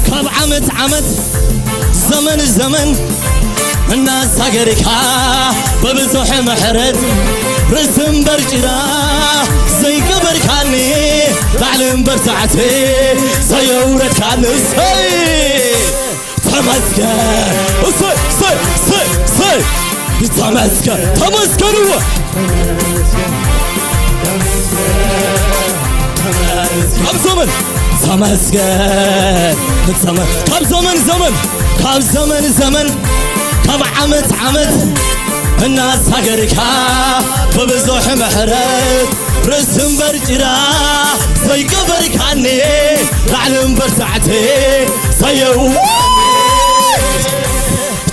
ካብ ዓመት ዓመት፣ ዘመን ዘመን እናሳገርካ ብብዙሕ ምሕረት፣ ርእሲ እምበር ጭራ ዘይገበርካኒ፣ ላዕሊ እምበር ታሕቲ ዘየውረድካኒ። እሰይ! ተመስገን። እሰይ፣ እሰይ፣ እሰይ፣ እሰይ። ተመስገን። ተመስገንዎ። ካብ ዘመን ተመስገን። ተመ-፣ ካብ ዘመን ዘመን፣ ካብ ዘመን ዘመን፣ ካብ ዓመት ዓመት እናሳገርካ ብብዙሕ ምሕረት፣ ርእሲ እምበር ጭራ ዘይገበርካኒ፣ ላዕሊ እምበር ታሕቲ ዘየውረድካኒ።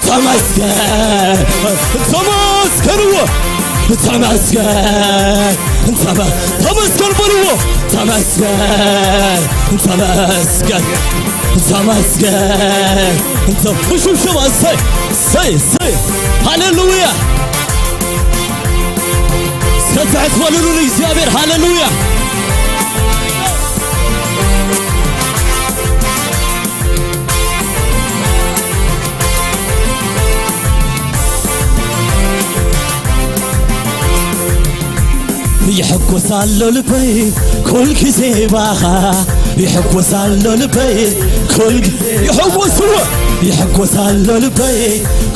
ተመስገን፣ ተመስገንዎ። ተመስገን፣ ተመ-፣ ተመስገን በልዎ። ተመስገን፣ ተመስገን፣ ተመስገን። እንተ-፣ ብሽብሸባ፣ እሰይ፣ እሰይ፣ እሰይ። ሃሌሉያ። ትሕት በሉሉ ንእግዚኣብሔር። ሃሌሉያ። ይሕጎስ ኣሎ ልበይ ኩል ግዜ ባኻ፣ ይሕጎስ ኣሎ ልበይ ኩል ግዜ፣ ይሕጎስ፣ ይሕጎስ ኣሎ ልበይ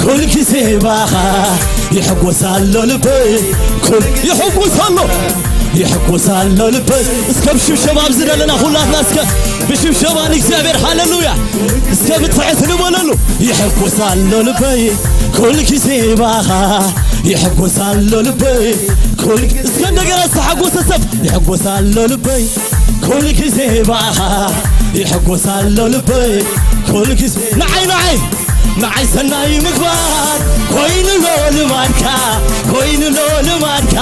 ኩል ግዜ ባኻ፣ ይሕጎስ ኣሎ ልበይ ኩል፣ ይሕጎስ ኣሎ፣ ይሕጎስ ኣሎ ልበይ። እስከ ብሽብሸባ ኣብዚ ዘለና ኩላትና እስከ ብሽብሸባ ንእግዚኣብሔር ሃሌሉያ እስከ ብትሕት ንበለሉ። ይሕጎስ ኣሎ ልበይ ኩል ግዜ ባኻ፣ ይሕጎስ ኣሎ ልበይ ኩል፣ እስከ እንደገና ዝተሓጎሰ ሰብ። ይሕጎስ ኣሎ ልበይ ኩል ግዜ ባኻ፣ ይሕጎስ ኣሎ ልበይ ኩል ግዜ። ንዓይ፣ ንዓይ፣ ንዓይ ሰናይ ምግባር ኮይኑሎ ልማድካ፣ ኮይኑሎ ልማድካ።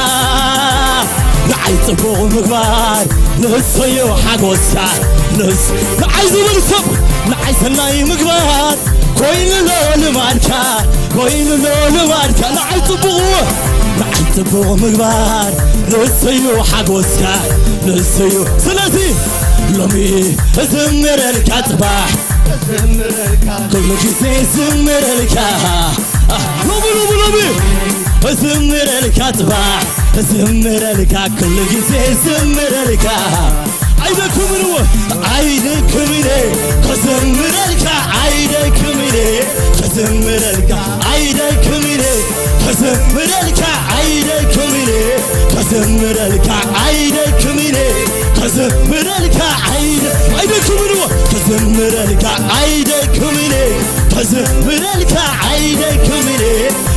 ንዓይ ጽቡቕ ምግባር ንሶዮ ሓጎስካ፣ ንስ-፣ ንዓይ ዝብል ሰብ ንዓይ ሰናይ ምግባር ኮይኑሎ ልማድካ፣ ኮይኑሎ ልማድካ። ንዓይ ጽቡቕ፣ ንዓይ ጽቡቕ ምግባር ንሶዩ ሓጎስካ፣ ንሶዩ። ስለዚ ሎሚ እዝምረልካ ጽባሕ፣ ኩሉ ግዜ እዝምረልካ። ሎሚ፣ ሎሚ፣ ሎሚ እዝምረልካ ጽባሕ፣ እዝምረልካ፣ ኩሉ ግዜ እዝምረልካ። ኣይደክምን እወ፣ ኣይደክምን ኢለ ከዘምረልካ፣ ኣይደክምን ኢለ ከዘምረልካ፣ ኣይደክምን ኢለ ከዘምረልካ፣ ኣይደክምን ኢለ ከዘምረልካ፣ ኣይደክምን ኢለ ከዘምረልካ፣ ኣይደ-፣ ኣይደክምን እወ፣ ከዘምረልካ፣ ኣይደክምን ኢለ ከዘምረልካ፣ ኣይደክምን ኢለ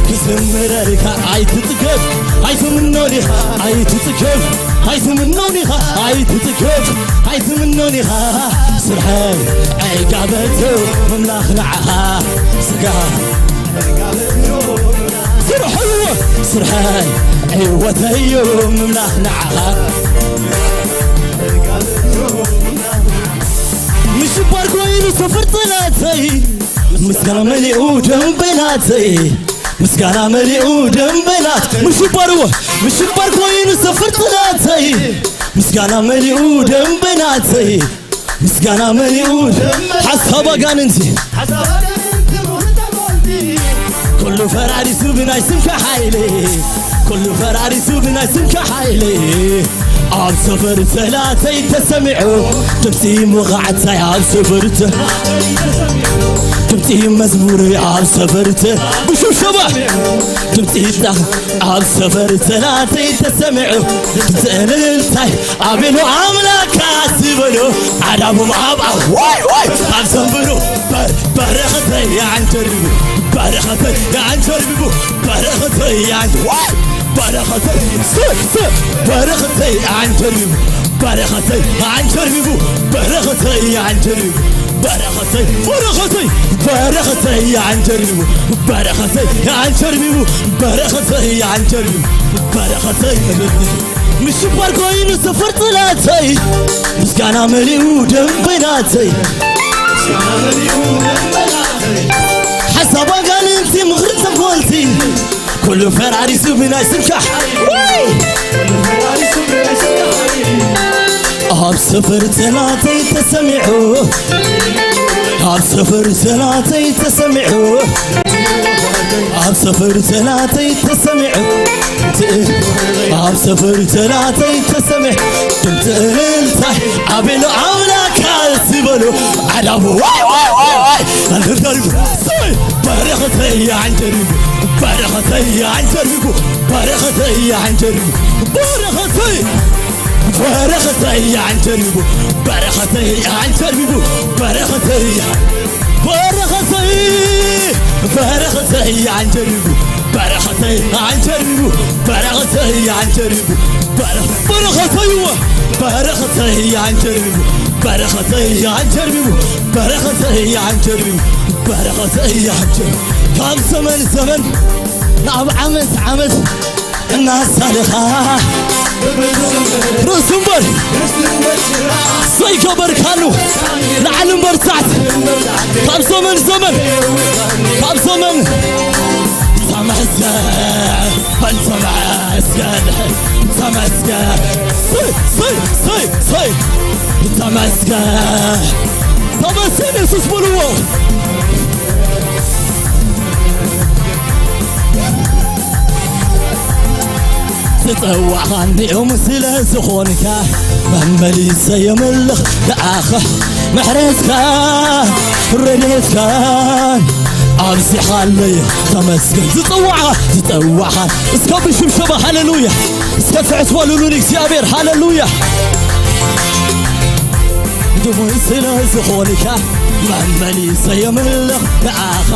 ክዝምረልካ። ኣይትጽገብ፣ ኣይትምኖ ዲኻ፣ ኣይትጽገብ፣ ኣይትምኖ ዲኻ፣ ኣይትጽገብ፣ ኣይትምኖ ዲኻ። ስርሐይ ዕጋበቱ ምምላኽ ንዓኻ። ስጋ ስርሑ፣ ስርሐይ ዕወተዩ ምምላኽ ንዓኻ። ምሽባር ኮይኑ ሰፈር ጽላተይ፣ ምስጋና መሊኡ ደንበላተይ፣ ምስጋና መሊኡ ደንበላት። ምሽባር እወ፣ ምሽባር ኮይኑ ሰፈር ጽላተይ፣ ምስጋና መሊኡ ደንበላተይ፣ ምስጋና መሊኡ ሓሳብ ኣጋንንቲ። ኩሉ ፈራሪሱ ብናይ ስምካ ሓይሊ፣ ኩሉ ፈራሪሱ ብናይ ስምካ ሓይሊ። ኣብ ሰፈር ጸላተይ ተሰሚዑ ድምጺ መዃዕታይ፣ ኣብ ሰፈር ተ-፣ ድምጺ መዝሙር ኣብ ሰፈር ተ-፣ ብሽብሸባ ድምጺ ጣ-፣ ኣብ ሰፈር ጸላተይ ተሰሚዑ ድምጺ እልልታይ ኣቤሉ ኣምላካ ዝበሉ ዓዳቦም ኣብ፣ ኣብ፣ ዋይ፣ ዋይ፣ ኣብ ዘንብሩ በር-፣ በረኸተይ ኣንጀርቢቡ፣ በረኸተይ ኣንጀርቢቡ፣ በረኸተይ ኣን-፣ ዋይ፣ በረኸተይ ስ-፣ ስ-፣ በረኸተይ ኣንጀርቢቡ፣ በረኸተይ ኣንጀርቢቡ፣ በረኸተይ ኣንጀርቢቡ፣ በረኸተይ፣ በረኸተይ፣ በረኸተይ ኣንጀርቢቡ፣ በረኸተይ ኣንጀርቢቡ፣ በረኸተይ ኣንጀርቢቡ፣ በረኸተይ ምሽባር ኮይኑ ሰፈር ጽላተይ፣ ምስጋና መሊኡ ደንበናተይ። ሓሳብ ኣጋንንቲ ምኽሪ ተንኮልቲ፣ ኩሉ ፈራሪሱ ብናይ ስምካ። ወይ! ኣብ ሰፈር ጸላተይ ተሰሚዑ፣ ኣብ ሰፈር ጸላተይ ተሰሚዑ፣ ኣብ ሰፈር ጸላተይ ተሰሚዑ፣ ኣብ ሰፈር ጸላተይ ተሰሚዑ፣ ድምጺ እልልታይ ኣቤሎ ኣምላካ ዝበሉ ዓዳቡ። ዋይ፣ ዋይ፣ ዋይ፣ ዋይ! ኣንተርጋሪቡ፣ ሰይ! በረኸተይ ኣንጀርቢቡ፣ በረኸተይ ኣንጀርቢቡ፣ በረኸተይ ኣንጀርቢቡ፣ በረኸተይ፣ በረኸተይ ኣንጀርቢቡ፣ በረኸተይ ኣንጀርቢቡ፣ በረኸተይ፣ በረኸተይ፣ በረኸተይ ኣንጀርቢቡ፣ በረኸተይ ኣንጀርቢቡ፣ በረኸተይ ኣንጀርቢቡ፣ በረ-፣ በረኸተይዎ፣ በረኸተይ ኣንጀርቢቡ፣ በረኸተይ ኣንጀርቢቡ፣ በረኸተይ ኣንጀርቢቡ፣ በረኸተይ ኣንጀርቢቡ። ካብ ዘመን ዘመን ናብ ዓመት ዓመት እናሳለኻ ርእሱ እምበር ዘይገበርካሉ ንዓል እምበር ጻዕት ካብ ዘመን ዘመን ካብ ዘመን ተመስገን ተመስገን ተመስገን። ሰይ፣ ሰይ፣ ሰይ፣ ሰይ። ተመስገን። ተመስገን የሱስ በልዎ። ዝጸዋዕኻኒ እሙ ስለ ዝኾንካ፣ መመሊሰ የምልኽ ንኣኻ። ምሕረትካ ረድኤትካ ኣብዚሓለይ። ተመስገን። ዝጸዋዕኻ፣ ዝጸዋዕኻ። እስከ ብሽብሸባ ሃሌሉያ። እስከ ትሕት በሉሉ ንእግዚኣብሔር። ሃሌሉያ። ድሙይ ስለ ዝኾንካ፣ መመሊሰ የምልኽ ንኣኻ።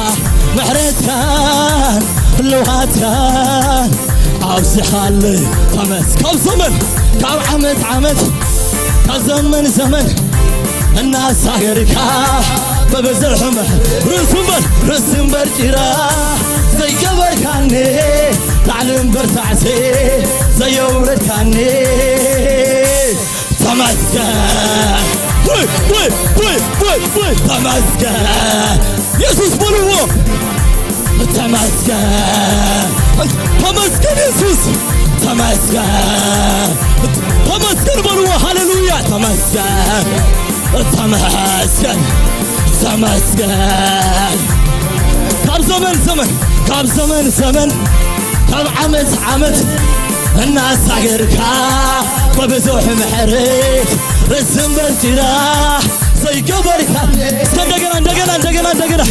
ምሕረትካን ህልውሃትካን ኣብዚሓለይ። ተመስ-፣ ካብ ዘመን፣ ካብ ዓመት ዓመት፣ ካብ ዘመን ዘመን እናሳገርካ ብብዝሒ ምሕ-፣ ርእሲ እምበር፣ ርእሲ እምበር ጭራ ዘይገበርካኒ፣ ላዕሊ እምበር ታሕቲ ዘየውረድካኒ። ተመስገን። ወይ፣ ወይ፣ ወይ፣ ወይ፣ ወይ፣ ተመስገን። የሱስ በልዎ። ተመስገን። ተመስገን የሱስ። ተመስገን። ተመስገን በልዎ። ሃሌሉያ። ተመስገን። ተመስገን። ተመስገን። ካብ ዘመን ዘመን፣ ካብ ዘመን ዘመን፣ ካብ ዓመት ዓመት እናሳገርካ ብብዙሕ ምሕረት ርእሲ እምበር ጭራ ዘይገበርካ። እስከ እንደገና፣ እንደገና፣ እንደገና፣ እንደገና።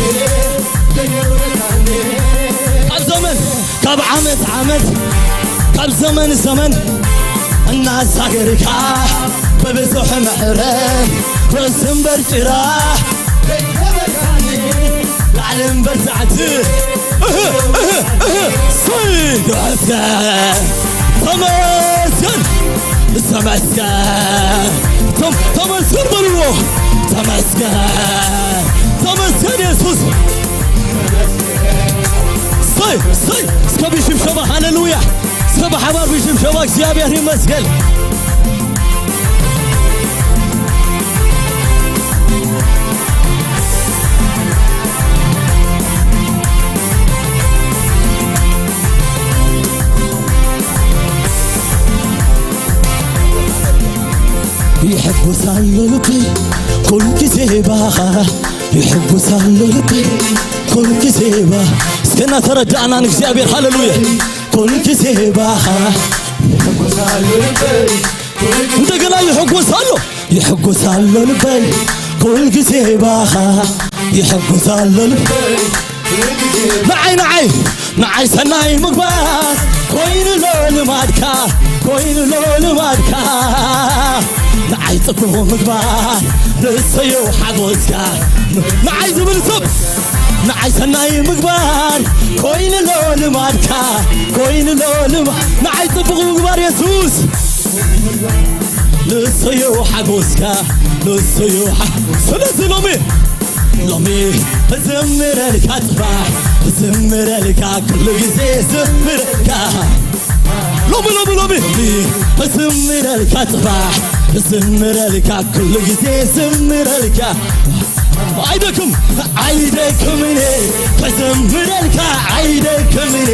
ካብ ዘመን፣ ካብ ዓመት ዓመት፣ ካብ ዘመን ዘመን እናሳገርካ ብብዙሕ ምሕረት ርእሲ እምበር ጭራ ላዕሊ እምበር ታሕቲ። እህ፣ እህ፣ እህ። ሰይ፣ ተመስገን፣ ተመስገን፣ ተመስገን። ተም-፣ ተመስገን በልዎ። ተመስገን፣ ተመስገን የሱስ። ሰይ፣ ሰይ፣ እስከ ብሽብሸባ ሃሌሉያ። እስከ ብሓባር ብሽብሸባ እግዚኣብሔር ይመስገን። ይሕጎስ ኣሎ ልበይ ኩሉ ግዜ ባኻ፣ ይሕጎስ ኣሎ ልበይ ኩሉ ግዜ ባ-፣ እስከ እናተረዳእና ንእግዚኣብሔር ሃሌሉያ። ኩሉ ግዜ ባኻ፣ እንደገና ይሕጎስ ኣሎ፣ ይሕጎስ ኣሎ ልበይ ኩሉ ግዜ ባኻ፣ ይሕጎስ ኣሎ ልበይ። ንዓይ፣ ንዓይ፣ ንዓይ ሰናይ ምግባር ኮይኑ ሎ ልማድካ፣ ኮይኑ ሎ ልማድካ። ንዓይ ጽቡቕ ምግባር ንሰዮ ሓጎስካ። ንዓይ ዝብል ሰብ ንዓይ ሰናይ ምግባር ኮይኑ ሎ ልማድካ፣ ኮይኑ ሎ ልማ-፣ ንዓይ ጽቡቕ ምግባር የሱስ ንሰዮ ሓጎስካ፣ ንሰዮ ሓ-፣ ስለዚ ሎሚ ሎሚ እዝምረልካ ጽባሕ፣ እዝምረልካ ኩሉ ግዜ እዝምረልካ። ሎሚ፣ ሎሚ፣ ሎሚ እዝምረልካ ጽባሕ፣ እዝምረልካ ኩሉ ግዜ እዝምረልካ። ኣይደክም፣ ኣይደክምን ከዘምረልካ፣ ኣይደክምን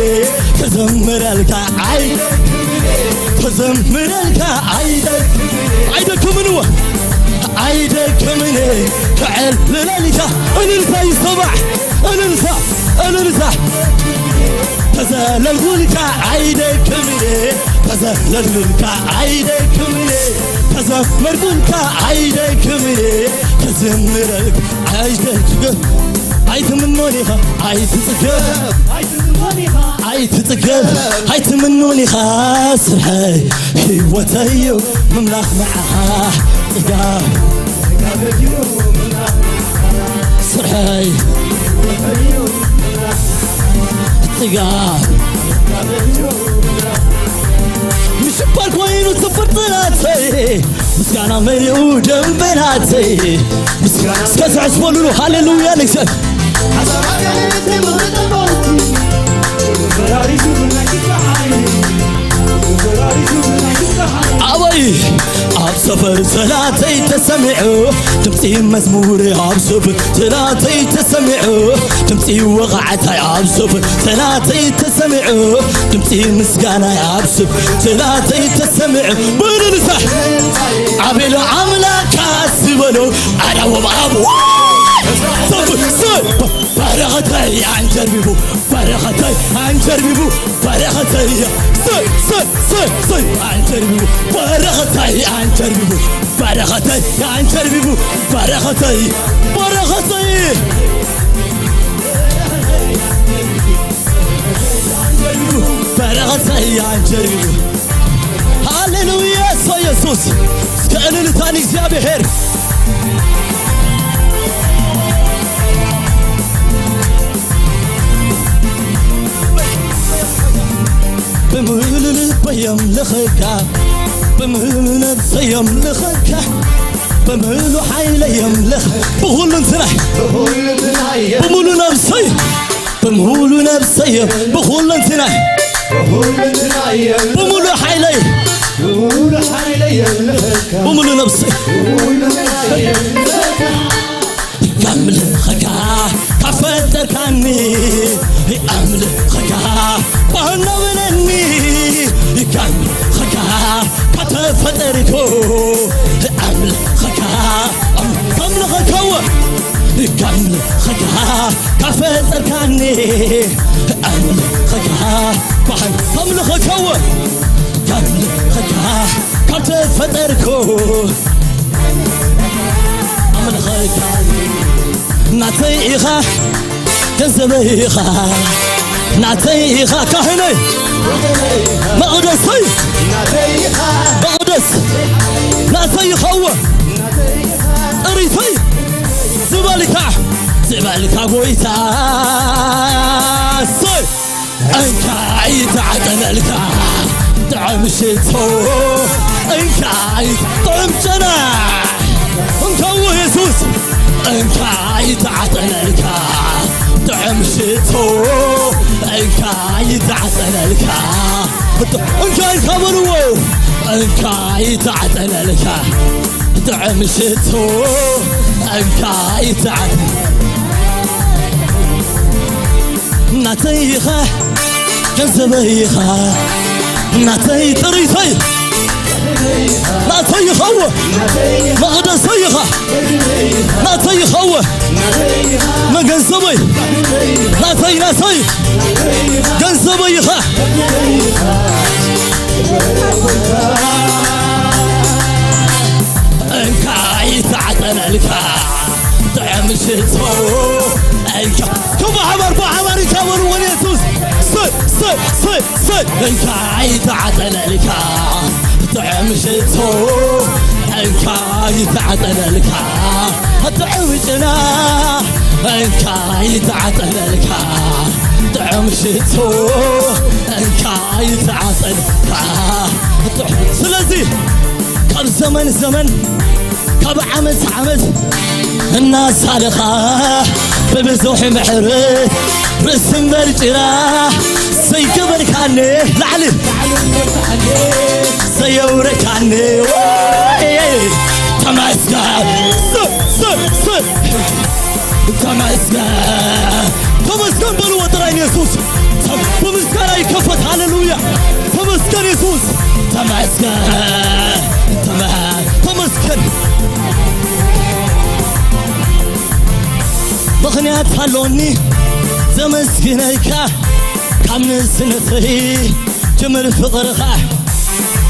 ከዘምረልካ፣ ኣይ ከዘምረልካ፣ ኣይደክምን፣ ኣይደክምን፣ ኣይደክምን ከዕልለልካ። እልልታ ይሰማዕ፣ እልልታ፣ እልልታ። ከዘለልኩልካ ኣይደክምን፣ ከዘለልኩልካ ኣይደክምን፣ ከዘመርኩልካ ኣይደክምን፣ ከዘምረልካ ኣይደክም። ኣይትምኖን ኢኻ፣ ኣይትጽገብ፣ ኣይትጽገብ፣ ኣይትምኖን ኢኻ። ስርሐይ ህይወተዩ ምምላኽ ንዓኻ ጽጋብ። ስርሐይ ጽጋብ ምሽባር ኮይኑ ጽፍር ጥራተይ ምስጋና መሊኡ ደንበናተይ ምስጋና እስከ ስዕስ በሉሉ። ሃሌሉያ ንእግዚኣብሔር። ኣበይ ኣብ ሰፈር ሰላተይ ተሰሚዑ፣ ድምፂ መዝሙር ኣብ ሰፈር ሰላተይ ተሰሚዑ፣ ድምፂ ወቓዕታይ ኣብ ሰፈር ሰላተይ ተሰሚዑ፣ ድምፂ ምስጋናይ ኣብ ሰፈር ሰላተይ ተሰሚዑ። ብልልታ ኣቤሎ ኣምላካ ዝበሎ ኣዳዎም ኣብ ሰፈር ሰ-፣ በረኸተይ ኣንጀርቢቡ፣ በረኸተይ ኣንጀርቢቡ፣ በረኸተይ ሰ-፣ ሰ-፣ ሰ-፣ ሰ-፣ ኣንጀርቢቡ፣ በረኸተይ ኣንጀርቢቡ፣ በረኸተይ ኣንጀርቢቡ፣ በረኸተይ፣ በረኸተይ፣ በረኸተይ ኣንጀርቢቡ። ሃሌሉያ፣ እሰይ ኢየሱስ። እስከ እልልታ ንእግዚኣብሔር። ብምሉእ ልበይ የምልኸካ፣ ብምሉእ ነብሰይ የምልኸካ፣ ብምሉእ ሓይለይ የምልኽ፣ ብኹሉ እንትናይ፣ ብኹሉ እንትናይ፣ ብምሉእ ነብሰይ፣ ብምሉእ ነብሰይ፣ ብኹሉ እንትናይ፣ ብኹሉ እንትናይ፣ ብምሉእ ሓይለይ፣ ብምሉእ ሓይለይ የምልኸካ፣ ብምሉእ ነብሰይ። ብምሉእ ነብሰይ የምልኸካ። የምልኸካ ካብ ፈጠርካኒ፣ የምልኸካ ባህ እናበለኒ፣ የምልኸካ ካብ ተፈጠርኩ፣ የምልኸካ፣ የምልኸካዎ፣ የምልኸካ ካብ ፈጠርካኒ፣ የምልኸካ ባህ፣ የምልኸካዎ፣ የምልኸካ ካብ ተፈጠርኩ፣ ኣምልኸካ ናተይ ኢኻ፣ ገንዘበይ ኢኻ፣ ናተይ ኢኻ፣ ካህነይ መቕደሰይ፣ መቕደስ ናተይ ኢኻዎ፣ ጥሪተይ ዝበልካ፣ ዝበልካ ጎይታ፣ እሰይ። እንካ ይተዓጠነልካ ጥዑም ሽቶ፣ እንካ ጥዑም ጨና፣ እንካዎ የሱስ። እንካ ይተዓጠነልካ ጥዑም ሽቶ፣ እንካ ይተዓጠነልካ፣ እንካ እንካ በልዎ። እንካ ይተዓጠነልካ ጥዑም ሽቶ፣ እንካ ይተዓጠነ ናተይ ኢኻ፣ ገንዘበይ ኢኻ፣ ናተይ ጥሪተይ፣ ናተይ ኢኻዎ፣ መቕደሰይ ኢኻ፣ ናተይ ኢኻዎ፣ መገንዘበይ፣ ናተይ፣ ናተይ፣ ገንዘበይ ኢኻ። እንካ ይተዓጠነልካ ጥዑም ሽቶ፣ እንካ። ብሓባር፣ ብሓባር ይካበልዎ ንየሱስ። ሰ-፣ ሰ-፣ ሰ-፣ ሰ-፣ እንካ ይተዓጠነልካ ጥዑም ሽቶ፣ እንካ ይተዓጠነልካ ጥዑም ጨና፣ እንካ ይተዓጠነልካ ጥዑም ሽቶ፣ እንካ ይተዓጠነልካ። ስለዚ ካብ ዘመን ዘመን፣ ካብ ዓመት ዓመት እናሳለኻ ብብዙሕ ምሕረት ርእሲ እምበር ጭራ ዘይገበርካኒ ላዕሊ ዘየውረድካኒ ወይ ተመስገን። ስ-፣ ስ-፣ ስ-፣ ተመስገን። ተመስገን በልዎ ጥራይ ንየሱስ። ተም-፣ ብምስጋና ይከፈት። ሃሌሉያ። ተመስገን የሱስ። ተመስገን። ተመ-፣ ተመስገን። ምኽንያት ኣሎኒ ዘመስግነካ ካብ ንእስነተይ ጅምር ፍቕርኻ።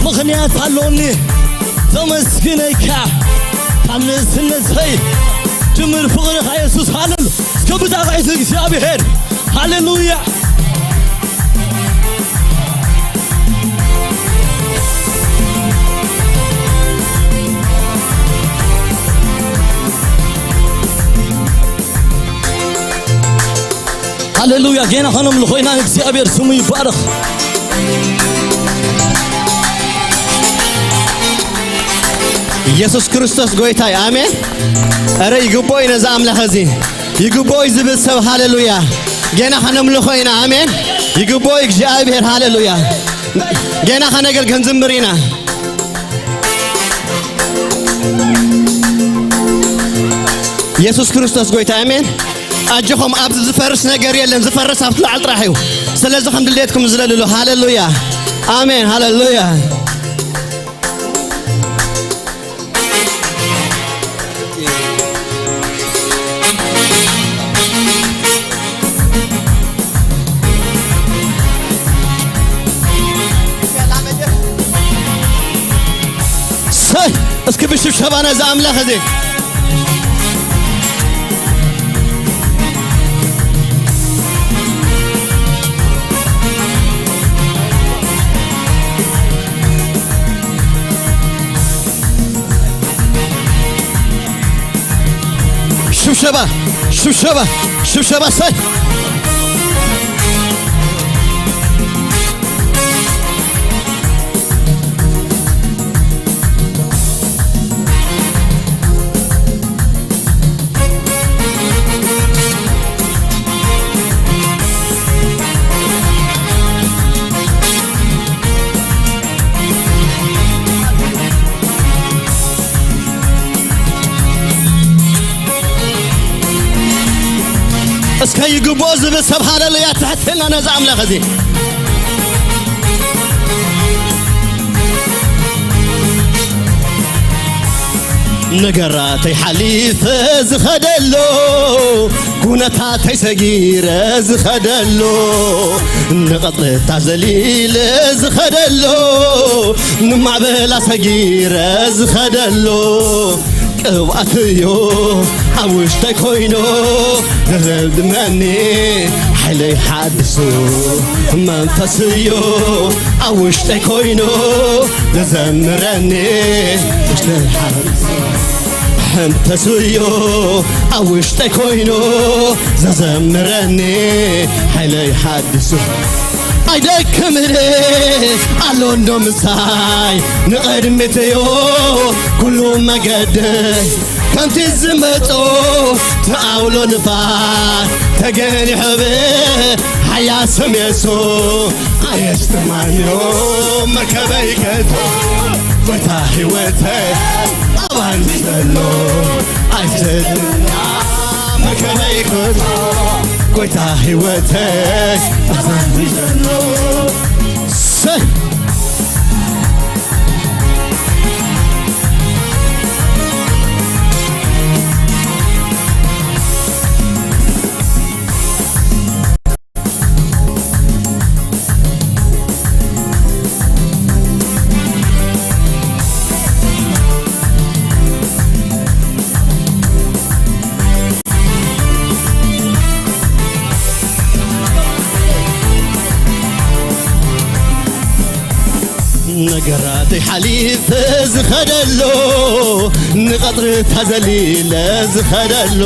ምኽንያት ኣሎኒ ዘመስግነካ ካብ ንእስነተይ ጅምር ፍቕርኻ የሱስ። ሃሌሉ-፣ እስከ ብጣቕዒት እግዚኣብሔር። ሃሌሉያ። ሃሌሉያ። ጌና ኸነምልኾ ኢና። እግዚኣብሔር ስሙ ይባረኽ። ኢየሱስ ክርስቶስ ጎይታይ፣ ኣሜን። እረ ይግብኦ እዩ ነዚ ኣምላኽ እዚ፣ ይግብኦ እዩ ዝብል ሰብ፣ ሃሌሉያ። ጌና ኸነምልኾ ኢና፣ ኣሜን። ይግብኦ እዩ እግዚኣብሔር፣ ሃሌሉያ። ጌና ኸነገልግል ክንዝምር ኢና። የሱስ ክርስቶስ ጎይታ፣ ኣሜን። ኣጆኹም፣ ኣብዚ ዝፈርስ ነገር የለን፣ ዝፈርስ ኣብቲ ላዕሊ ጥራሕ እዩ። ስለዚ ከም ድሌትኩም ዝለልሉ። ሃሌሉያ፣ ኣሜን፣ ሃሌሉያ። ሰይ፣ እስኪ ብሽብሸባ ነዚ ኣምላኽ እዚ። ሽብሸባ፣ ሽብሸባ፣ ሽብሸባ፣ ሰይ። እስከ ይግቦ ዝብል ሰብ ሃለሉያ ትሕትና ነዚ ኣምላኽ እዚ። ነገራተይ ሓሊፈ ዝኸደሎ፣ ኩነታተይ ሰጊረ ዝኸደሎ፣ ንቐጽርታ ዘሊለ ዝኸደሎ፣ ንማዕበላ ሰጊረ ዝኸደሎ፣ ቅብኣትዮ ኣብ ውሽጠይ ኮይኑ ዘዘምረኒ፣ ሓይለይ ሓድሱ መንፈስዮ ኣብ ውሽጠይ ኮይኑ ዘዘምረኒ፣ ሓይለይ ሓድሱ መንፈስዮ ኣብ ውሽጠይ ኮይኑ ዘዘምረኒ፣ ሓይለይ ሓድሱ ኣይደክምን ኣሎ እንዶ ምሳይ ንቕድሚትዮ ኩሉ መገደይ ከምቲ ዝመጾ ተኣውሎ ንፋስ ተገኒሖ ብሓያል ስም የሱ ኣየስትማዮ መከበይ ከቶ ጎይታ ህይወተይ ኣባን ዘሎ ኣይሰጥና መከበይ ከቶ ጎይታ ህይወተይ ኣባን ዘሎ ሰይ ነገራተይ ሓሊፈ ዝኸደሎ ንቐጽርታ ዘሊለ ዝኸደሎ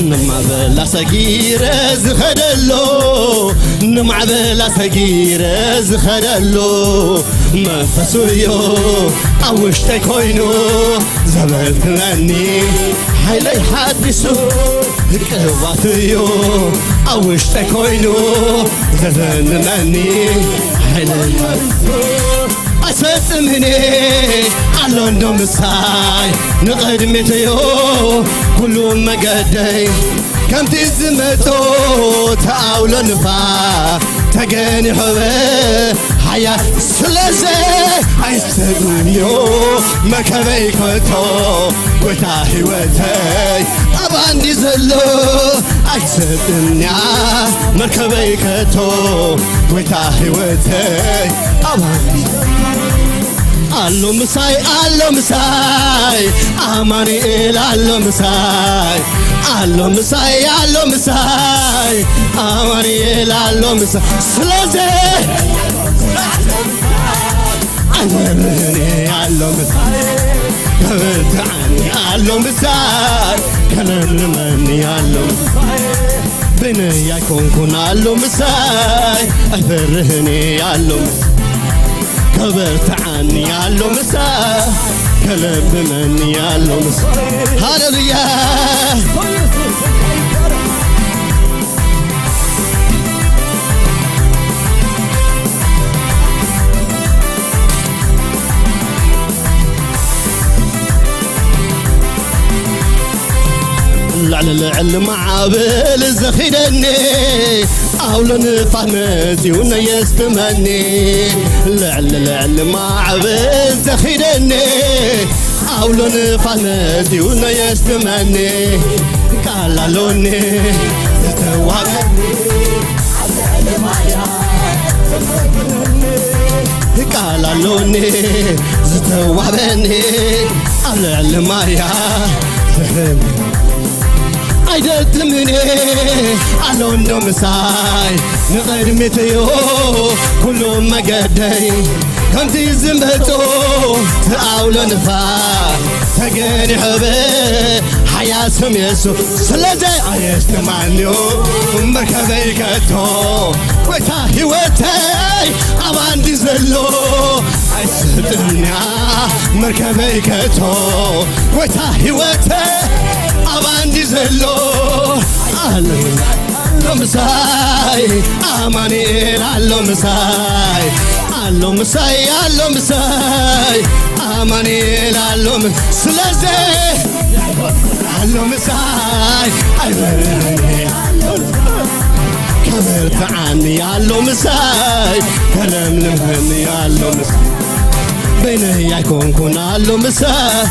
ንማዕበላ ሰጊረ ዝኸደሎ ንማዕበላ ሰጊረ ዝኸደሎ መንፈሱዮ ኣብ ውሽጠይ ኮይኑ ዘበርትለኒ ሓይለይ ሓዲሱ ቅባትዮ ኣብ ውሽጠይ ኮይኑ ዘዘንመኒ ሓይለይ ሓዲሱ ኣይሰጥምኔ ኣሎ እንዶ ምሳይ ንቕድሚትዮ ኩሉ መገደይ ከምቲ ዝመጾ ተኣውሎ ንፋስ ተገኒሖበ ሓያ ስለዘ ኣይሰጥምንዮ መከበይ ከቶ ጎይታ ህይወተይ ኣባንዲ ዘሎ ኣይሰጥምንያ መከበይ ከቶ ጎይታ ህይወተይ ኣባንዲ ኣሎ ምሳይ ኣሎ ምሳይ ኣማኑኤል ኣሎ ምሳይ ኣሎ ምሳይ ኣሎ ምሳይ ኣማኑኤል ኣሎ ምሳይ ስለዚ ኣንበርህኔ ኣሎ ምሳይ ከበርትዓኒ ኣሎ ምሳይ ከለምልመኒ ኣሎ ምሳይ ብነይ ኣይኮንኩን ኣሎ ምሳይ ኣይፈርህን ኣሎ ምሳይ ከበርትዓኒ ኣሎ ምሳይ ከለምልመኒ ኣሎ ምሳይ ሃሌሉያ ልዕሊ ማዕበል ዘኺደኒ፣ ኣውሎ ንፋስ መጺኡ ነየስትመኒ። ልዕሊ፣ ልዕሊ ማዕበል ዘኺደኒ፣ ኣውሎ ንፋስ መጺኡ ነየስትመኒ። ቃል ኣሎኒ ዝተዋበኒ፣ ቃል ኣሎኒ ዝተዋበኒ፣ ኣብ ልዕሊ ማያ ኣይደክምን ኣሎ እንዶ ምሳይ፣ ንቕድሚት እዩ ኩሉ መገደይ። ከምቲ ዝመጾ ኣውሎ ንፋስ ተገኒሑ ብሓያል ስም የሱስ። ስለዚ ኣየስትማንዮ መርከበይ ከቶ፣ ጎይታ ህይወተይ ኣብ ኣንዲ ዘሎ ኣይስጥምያ መርከበይ ከቶ፣ ጎይታ ህይወተይ ኣብ ኣንዲ ዘሎ ኣሎ፣ ኣሎ ምሳይ፣ ኣማኑኤል ኣሎ ምሳይ፣ ኣሎ ምሳይ፣ ኣሎ ምሳይ፣ ኣማኑኤል ኣሎ ም-፣ ስለዚ ኣሎ ምሳይ፣ ኣይበርኒ ኣሎ፣ ከበርትዓኒ ኣሎ ምሳይ፣ ከለምልመኒ ኣሎ ምሳይ፣ በይነይ ኣይኮንኩን ኣሎ ምሳይ፣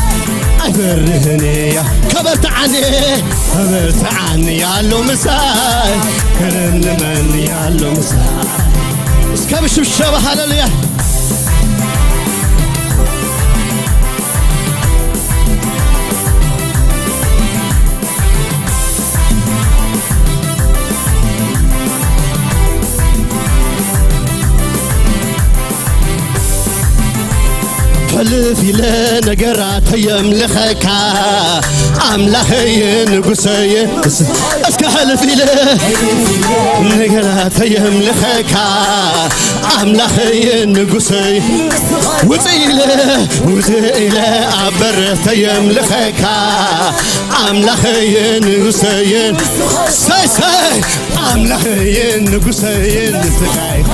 ኣይፈርህን እያ ከበርትዓኒ፣ ከበርትዓኒ ኣሎ ምሳይ፣ ከለምልመኒ ኣሎ ምሳይ። እስከ ብሽብሸባ ሃሌሉያ። ሕልፍ ኢለ ነገራተይ የምልኸካ ኣምላኸይ ንጉሰይ። እስከ ሕልፍ ኢለ ነገራተይ የምልኸካ ኣምላኸይ ንጉሰይ። ውፅእ ኢለ ውፅእ ኢለ ኣብ በረተይ የምልኸካ ኣምላኸይ ንጉሰይ። ሰይ ሰይ ኣምላኸይ ንጉሰይ ንስኻ ኢኻ።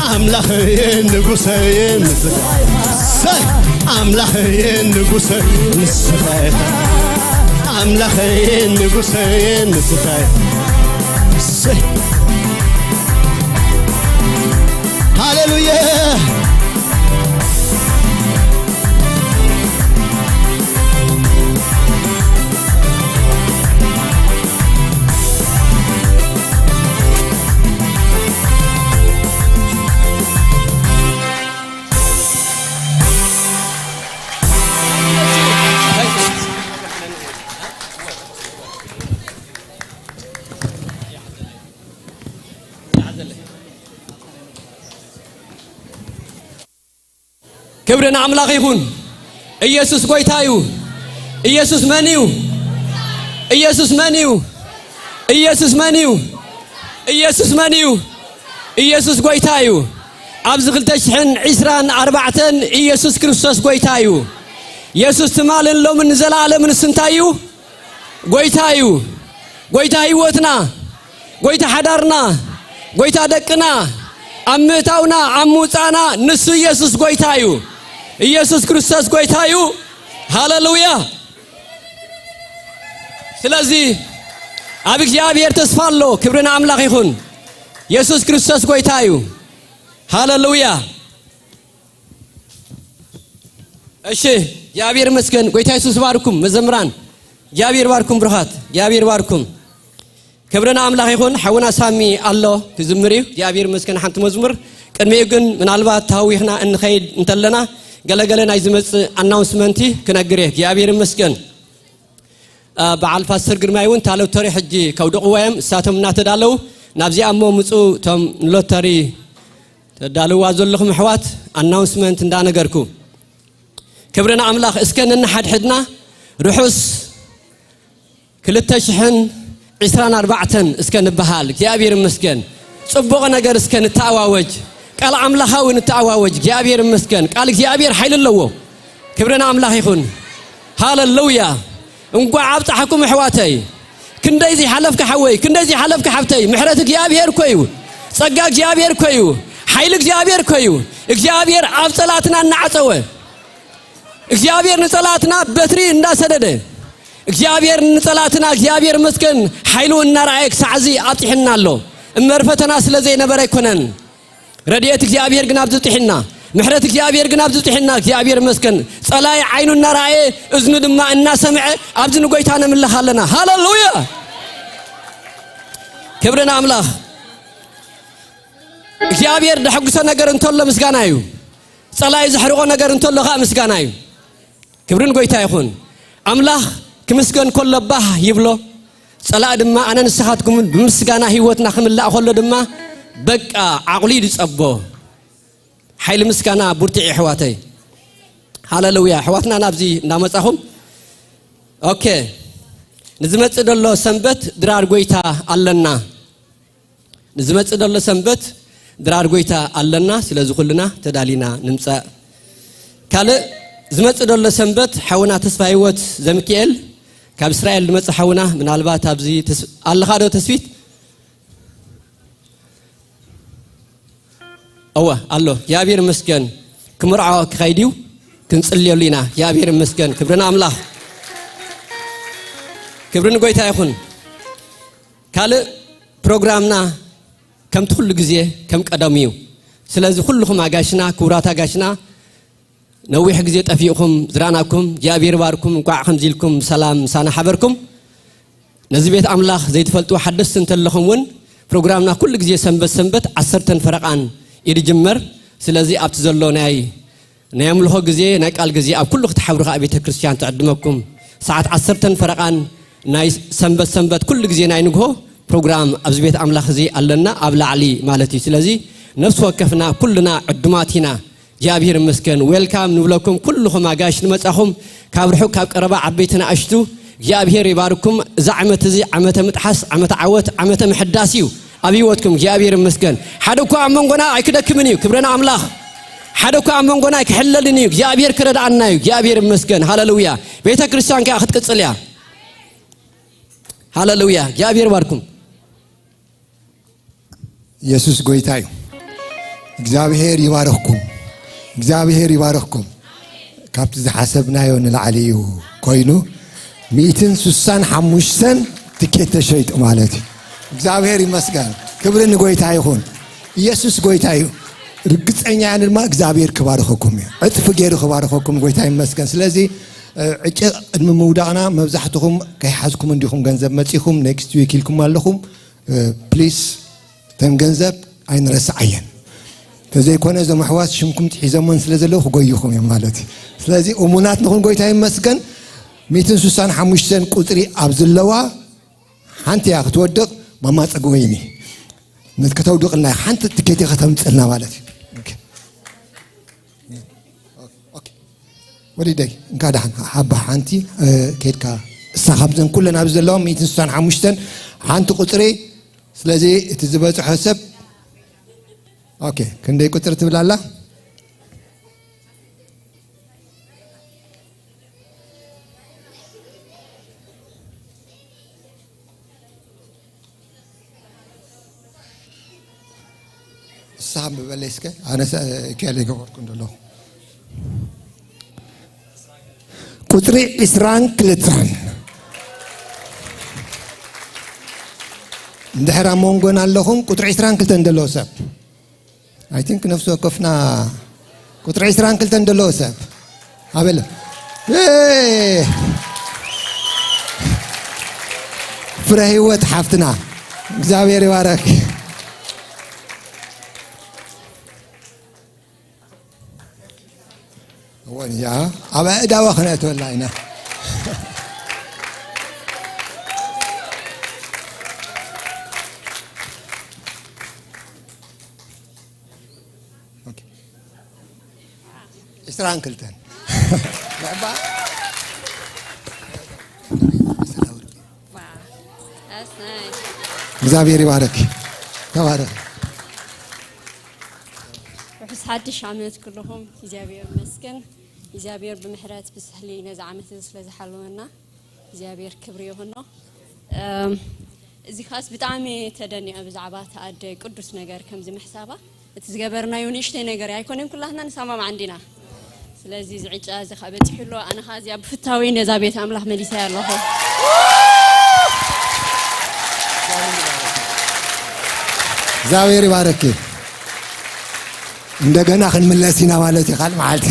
ኣምላኸይ ንጉሰይ ንስኻ ኢኻ። ሰይ ኣምላኸይ ንጉሰይ ንስኻ ኢኻ። ኣምላኸይ ንጉሰይ ንስኻ ኢኻ። ሰይ ሃሌሉያ። ክብሪ ንኣምላኽ ይኹን። ኢየሱስ ጎይታ እዩ። ኢየሱስ መን እዩ? ኢየሱስ መን እዩ? ኢየሱስ መን እዩ? ኢየሱስ መን እዩ? ኢየሱስ ጎይታ እዩ። ኣብዚ ክልተ ሽሕን ዕስራን ኣርባዕተን ኢየሱስ ክርስቶስ ጎይታ እዩ። ኢየሱስ ትማልን ሎምን ንዘለኣለምን ንሱ እንታይ እዩ? ጎይታ እዩ። ጎይታ ህይወትና፣ ጎይታ ሓዳርና፣ ጎይታ ደቅና፣ ኣብ ምእታውና፣ ኣብ ምውፃእና ንሱ ኢየሱስ ጎይታ እዩ። ኢየሱስ ክርስቶስ ጎይታ እዩ። ሃሌሉያ። ስለዚ ኣብ እግዚኣብሔር ተስፋ ኣሎ። ክብሪ ንኣምላኽ ይኹን። ኢየሱስ ክርስቶስ ጎይታ እዩ። ሃሌሉያ። እሺ፣ እግዚኣብሔር ይመስገን። ጎይታ የሱስ ይባርኩም መዘምራን። እግዚኣብሔር ይባርኩም ብሩኻት። እግዚኣብሔር ይባርኩም። ክብሪ ንኣምላኽ ይኹን። ሓውና ሳሚ ኣሎ ክዝምር እዩ። እግዚኣብሔር ይመስገን። ሓንቲ መዝሙር ቅድሚኡ ግን ምናልባት ተሃዊኽና እንኸይድ እንተለና ገለገለ ናይ ዝመጽእ ኣናውንስመንቲ ክነግር እየ። እግዚኣብሔር ይመስገን። አ፣ በዓል ፓስተር ግርማይ እውን እታ ሎተሪ ሕጂ ከውድቕዋ እዮም። እሳቶም እናተዳለዉ ናብዚኣ እሞ ምፁ፣ እቶም ሎተሪ ተዳልዋ ዘለኹም ኣሕዋት፣ ኣናውንስመንት እንዳነገርኩ። ክብሪ ንኣምላኽ። እስከ ነንሓድሕድና ርሑስ ክልተ ሽሕን ዕስራን ኣርባዕተን እስከ ንበሃል። እግዚኣብሔር ይመስገን። ጽቡቕ ነገር እስከ ንተኣዋወጅ። ቃል ኣምላኻዊ ንተኣዋወጅ። እግዚኣብሔር ይመስገን። ቃል እግዚኣብሔር ሓይሊ ኣለዎ። ክብሪ ንኣምላኽ ይኹን። ሃሌሉያ። እንቋዕ ኣብጻሕኩም ኣሕዋተይ። ክንደይ ዘይሓለፍካ ሓወይ፣ ክንደይ ዘይሓለፍካ ሓብተይ። ምሕረት እግዚኣብሔር እኮ እዩ። ጸጋ እግዚኣብሔር እኮ እዩ። ሓይሊ እግዚኣብሔር እኮ እዩ። እግዚኣብሔር ኣብ ጸላትና እናዓጸወ፣ እግዚኣብሔር ንጸላትና በትሪ እንዳሰደደ፣ እግዚኣብሔር ንጸላእትና እግዚኣብሔር መስገን ሓይሉ እናረኣየ ክሳዕዚ ኣብጽሕና ኣሎ። እምበር ፈተና ስለ ዘይነበረ ኣይኮነን። ረድኤት እግዚኣብሔር ግን ኣብዚ ጥሒና፣ ምሕረት እግዚኣብሔር ግን ኣብዚ ጥሒና። እግዚኣብሔር መስገን። ጸላይ ዓይኑ እናረኣየ እዝኑ ድማ እናሰምዐ ኣብዚ ንጎይታ ነምልኽ ኣለና። ሃሌሉያ! ክብሪ ንኣምላኽ። እግዚኣብሔር ደሐጉሶ ነገር እንተሎ ምስጋና እዩ። ጸላይ ዘሕርቆ ነገር እንተሎ ከዓ ምስጋና እዩ። ክብርን ጎይታ ይኹን። ኣምላኽ ክምስገን ከሎ ባህ ይብሎ። ጸላእ ድማ ኣነ ንስኻትኩምን ብምስጋና ህይወትና ክምላእ ከሎ ድማ በቃ ዓቕሉ ይድጸቦ። ሓይሊ ምስጋና ቡርትዒ ኣሕዋተይ። ሃሌሉያ። ኣሕዋትና ናብዚ እንዳመጻኹም፣ ኦኬ፣ ንዝመጽእ ዘሎ ሰንበት ድራር ጎይታ ኣለና። ንዝመጽእ ዘሎ ሰንበት ድራር ጎይታ ኣለና። ስለዚ ኩልና ተዳሊና ንምጻእ። ካልእ ዝመጽእ ዘሎ ሰንበት ሓውና ተስፋ ህይወት ዘምክኤል ካብ እስራኤል ዝመጽእ ሓውና፣ ምናልባት ኣብዚ ተስ-፣ ኣለኻ ዶ ተስፊት? እወ ኣሎ። እግዚኣብሔር ይመስገን። ክምርዖ ክኸይድ እዩ። ክንጽልየሉ ኢና። እግዚኣብሔር ይመስገን። ክብሪ ንኣምላኽ። ክብሪ ንጎይታ ይኹን። ካልእ ፕሮግራምና ከምቲ ኩሉ ግዜ ከም ቀደሙ እዩ። ስለዚ ኩልኹም ኣጋሽና፣ ክቡራት ኣጋሽና፣ ነዊሕ ግዜ ጠፊእኹም ዝረኣናኩም እግዚኣብሔር ይባርኩም። እንቋዕ ከምዚ ኢልኩም ብሰላም ምሳና ሓበርኩም። ነዚ ቤት ኣምላኽ ዘይትፈልጡ ሓደስቲ እንተለኹም እውን ፕሮግራምና ኩሉ ግዜ ሰንበት ሰንበት ዓሰርተን ፈረቓን እዩ ዝጅመር። ስለዚ ኣብቲ ዘሎ ናይ ናይ ኣምልኾ ግዜ፣ ናይ ቃል ግዜ ኣብ ኩሉ ክትሓብሩ ከኣ ቤተ ክርስቲያን ትዕድመኩም። ሰዓት ዓሰርተን ፈረቓን ናይ ሰንበት ሰንበት ኩሉ ግዜ ናይ ንግሆ ፕሮግራም ኣብዚ ቤት ኣምላኽ እዚ ኣለና፣ ኣብ ላዕሊ ማለት እዩ። ስለዚ ነፍሲ ወከፍና ኩልና ዕዱማት ኢና። እግዚኣብሔር ይመስገን። ዌልካም ንብለኩም ኩልኹም ኣጋይሽ ንመጻኹም፣ ካብ ርሑቕ ካብ ቀረባ ዓበይቲ ንኣሽቱ፣ እግዚኣብሔር ይባርኩም። እዚ ዓመት እዚ ዓመተ ምጥሓስ፣ ዓመተ ዓወት፣ ዓመተ ምሕዳስ እዩ። ኣብ ህይወትኩም እግዚኣብሔር ይመስገን። ሓደ እኳ ኣብ መንጎና ኣይክደክምን እዩ። ክብረና ኣምላኽ። ሓደ እኳ ኣብ መንጎና ኣይክሕለልን እዩ። እግዚኣብሔር ክረድኣና እዩ። እግዚኣብሔር ይመስገን። ሃሌሉያ። ቤተ ክርስቲያን ከኣ ክትቅጽል እያ። ሃሌሉያ። እግዚኣብሔር ይባርኩም። ኢየሱስ ጎይታ እዩ። እግዚኣብሔር ይባርኽኩም። እግዚኣብሔር ይባርኽኩም። ካብቲ ዝሓሰብናዮ ንላዕሊ እዩ ኮይኑ፣ ሚእትን ስሳን ሓሙሽተን ትኬት ተሸይጡ ማለት እዩ። እግዚኣብሔር ይመስገን። ክብሪ ንጎይታ ይኹን። ኢየሱስ ጎይታ እዩ። ርግጸኛ እየ ድማ እግዚኣብሔር ክባርኸኩም እዩ። ዕጥፊ ገይሩ ክባርኸኩም ጎይታ ይመስገን። ስለዚ፣ እ፣ ዕጨ ቅድሚ ምውዳቕና መብዛሕትኹም ከይሓዝኩም እንዲኹም ገንዘብ መጺኹም፣ ኔክስት ዊክ ኢልኩም ኣለኹም። እ፣ ፕሊስ እተን ገንዘብ ኣይንረስዓየን። ተዘይኮነ እዞም ኣሕዋት ሽምኩም ትሒዘሞን ስለ ዘለዉ ክጎይኹም እዮም ማለት እዩ። ስለዚ እሙናት ንኹን፣ ጎይታ ይመስገን። ሚእትን ስሳን ሓሙሽተን ቁጽሪ ኣብ ዘለዋ ሓንቲ እያ ክትወድቕ፣ ማማ ጸግወይኒ። ነቲ ከተውድቕልና ሓንቲ ትኬት እያ ከተምጽእልና ማለት እዩ። ኦኬ። ኦኬ። ወሊደይ፣ እንካ ደሓን ሓባ ሓንቲ፣ እ፣ ኬድካ እሳ ካብዘን ኩለን ኣብዚ ዘለዋ ሚእትን ስሳን ሓሙሽተን ሓንቲ ቁጽሪ። ስለዚ እቲ ዝበጽሖ ሰብ፣ ኦኬ፣ ክንደይ ቁጽሪ ትብል ኣላ? እሳ ብበለይ እስከ፣ ኣነ ሰ-፣ ከለ ይገበርኩ እንደለኹ። ቁጽሪ ዕስራን ክልተን። እንድሕር ኣብ መንጎና ኣለኹም፣ ቁጽሪ ዕስራን ክልተን ዘለዎ ሰብ። I think ነፍሲ ወከፍና ቁጽሪ ዕስራን ክልተን ዘለዎ ሰብ። ኣበለ። እ! ፍረ ህይወት ሓፍትና። እግዚኣብሔር ይባረክ። እወን፣ ያ፣ ኣብ ኣእዳዋ ክነእትወላ ኢና። ኦኬ። ዕስራን ክልተን። እግዚኣብሔር ይባረክ። ተባረክ። ርሑስ ሓድሽ ዓመት ኩልኹም። እግዚኣብሔር ይመስገን። እግዚኣብሔር ብምሕረት ብስሕሊ ነዚ ዓመት እዚ ስለ ዝሓለወና እግዚኣብሔር ክብሪ ይኹኖ። እም፣ እዚ ኻስ ብጣዕሚ ተደኒቐ ብዛዕባ እታ ኣደ ቅዱስ ነገር ከምዚ ምሕሳባ። እቲ ዝገበርናዮ ንእሽተይ ነገር ኣይኮነን፣ ኩላትና ንሰማማዕ እንዲና። ስለዚ እዚ ዕጫ እዚ ካብ በፂሑ ኣሎ፣ ኣነ ከዓ እዚኣ ብፍታወይ ነዛ ቤት ኣምላኽ መሊሰያ ኣለኹ። እግዚኣብሔር ይባረኪ። እንደገና ክንምለስ ኢና ማለት እዩ። ካልእ መዓልቲ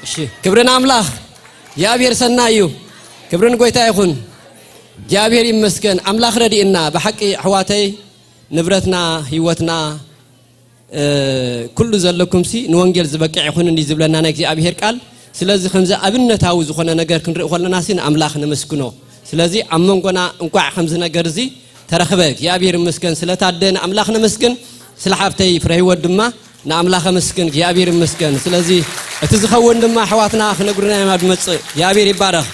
እሺ፣ ክብሪ ንኣምላኽ። እግዚኣብሔር ሰናይ እዩ። ክብሪ ንጎይታ ይኹን። እግዚኣብሔር ይመስገን። ኣምላኽ ረዲእና። ብሓቂ ኣሕዋተይ፣ ንብረትና፣ ህይወትና፣ ኩሉ ዘለኩምሲ ንወንጌል ዝበቅዕ ይኹን እንዲ ዝብለና ናይ እግዚኣብሔር ቃል። ስለዚ ከምዚ ኣብነታዊ ዝኾነ ነገር ክንርኢ ከለናሲ ንኣምላኽ ነመስግኖ። ስለዚ ኣብ መንጎና እንቋዕ ከምዚ ነገር እዚ ተረኽበ እግዚኣብሔር ይመስገን። ስለ ታደ ንኣምላኽ ነመስግን። ስለ ሓፍተይ ፍረ ህይወት ድማ ንኣምላኽ ኣመስግን እግዚኣብሔር ይመስገን። ስለዚ እቲ ዝኸውን ድማ ኣሕዋትና ክነግሩና እዮም ኣብ ዝመጽእ። እግዚኣብሔር ይባረኽ።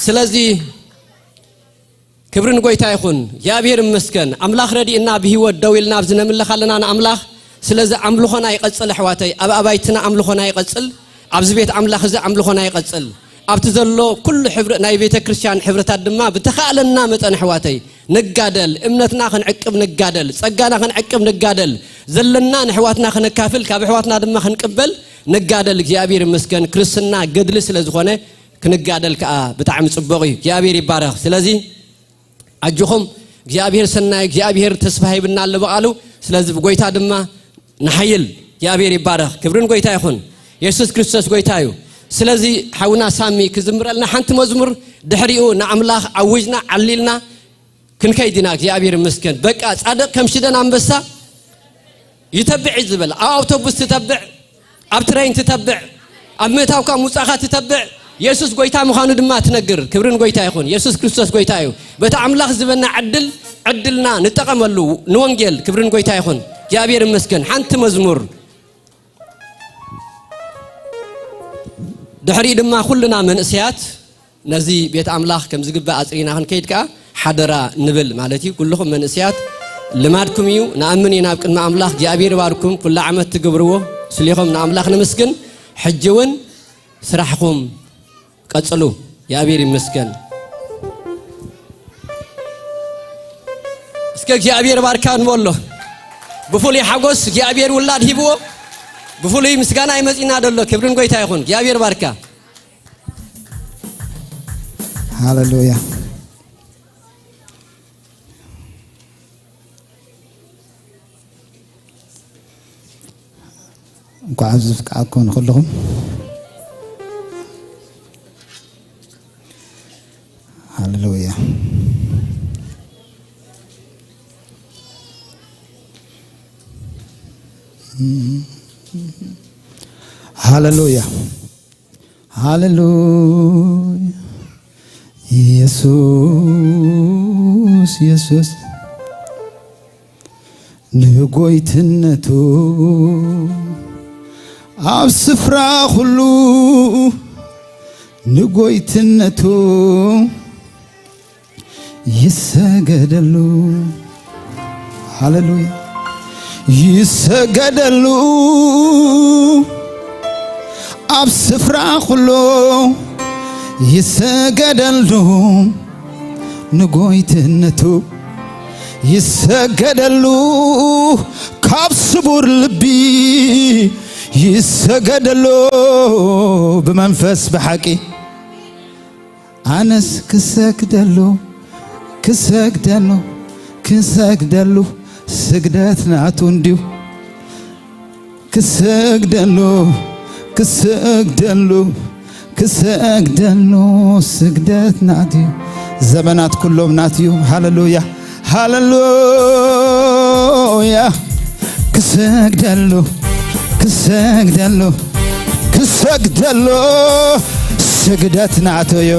ስለዚ ክብሪ ንጎይታ ይኹን እግዚኣብሔር ይመስገን። ኣምላኽ ረዲእና ብህይወት ደው ኢልና ኣብዚ ነምልኽ ኣለና ንኣምላኽ። ስለዚ ኣምልኾና ይቐጽል ኣሕዋተይ፣ ኣብ ኣባይትና ኣምልኾና ይቐጽል፣ ኣብዚ ቤት ኣምላኽ እዚ ኣምልኾና ይቐጽል። ኣብቲ ዘሎ ኩሉ ሕብረ ናይ ቤተ ክርስቲያን ሕብረታት ድማ ብተኻእለና መጠን ኣሕዋተይ ንጋደል፣ እምነትና ክንዕቅብ ንጋደል፣ ጸጋና ክንዕቅብ ንጋደል፣ ዘለና ንኣሕዋትና ክነካፍል ካብ ኣሕዋትና ድማ ክንቅበል ንጋደል። እግዚኣብሔር ይመስገን ክርስትና ገድሊ ስለ ዝኾነ ክንጋደል ከዓ ብጣዕሚ ጽቡቕ እዩ። እግዚኣብሔር ይባረኽ። ስለዚ ኣጆኹም እግዚኣብሔር ሰናይ እግዚኣብሔር ተስፋ ሂብና ኣሎ ብቓሉ። ስለዚ ብጎይታ ድማ ንሓይል። እግዚኣብሔር ይባረኽ። ክብሪ ንጎይታ ይኹን። የሱስ ክርስቶስ ጎይታ እዩ። ስለዚ ሓውና ሳሚ ክዝምረልና ሓንቲ መዝሙር ድሕሪኡ ንኣምላኽ ኣዊጅና ዓሊልና ክንከይድ ኢና እግዚኣብሔር ይመስገን። በቃ ጻድቕ ከም ሽደን ኣንበሳ ይተብዕ እዩ ዝበል። ኣብ ኣውቶቡስ ትተብዕ፣ ኣብ ትረይን ትተብዕ፣ ኣብ ምእታውካ ምውጻእካ ትተብዕ። የሱስ ጎይታ ምዃኑ ድማ ትነግር። ክብርን ጎይታ ይኹን። የሱስ ክርስቶስ ጎይታ እዩ። በቲ ኣምላኽ ዝበና ዕድል ዕድልና ንጠቐመሉ ንወንጌል። ክብርን ጎይታ ይኹን። እግዚኣብሔር ይመስገን። ሓንቲ መዝሙር ድሕሪኡ ድማ ኩልና መንእሰያት ነዚ ቤት ኣምላኽ ከም ዝግባእ ኣጽሪና ክንከይድ ከኣ ሓደራ ንብል ማለት እዩ። ኩልኹም መንእሰያት ልማድኩም እዩ። ንኣምን ኢና ኣብ ቅድሚ ኣምላኽ እግዚኣብሔር ይባርኩም። ኩሉ ዓመት ትገብርዎ ስሊኹም ንኣምላኽ ንምስግን። ሕጂ እውን ስራሕኹም ቀጽሉ። እግዚኣብሔር ይመስገን። እስከ እግዚኣብሔር ባርካ ንበሎ። ብፍሉይ ሓጎስ እግዚኣብሔር ውላድ ሂብዎ ብፍሉይ ምስጋና ይመጺና ደሎ። ክብርን ጎይታ ይኹን። እግዚኣብሔር ባርካ። ሃሌሉያ። እንኳዕ ኣብዚ ፍቃድኩም ንኩልኹም። ሃሌሉያ። ሃሌሉያ። ሃሌሉያ። ኢየሱስ ኢየሱስ ንጎይትነቱ ኣብ ስፍራ ኩሉ ንጎይትነቱ ይሰገደሉ። ሃሌሉያ። ይሰገደሉ ኣብ ስፍራ ኩሉ ይሰገደሉ ንጎይትነቱ ይሰገደሉ ካብ ስቡር ልቢ ይሰገደሉ ብመንፈስ ብሓቂ ኣነስ ክሰግደሉ ክሰግደሉ ክሰግደሉ ስግደት ናቱ እንድዩ ክሰግደሉ ክሰግደሉ ክሰግደሉ ስግደት ናቱ እዩ። ዘመናት ኩሎም ናቱ እዩ። ሃሌሉያ ሃሌሉያ ክሰግደሉ ክሰግደሉ ክሰግደሉ ስግደት ናቱ እዩ።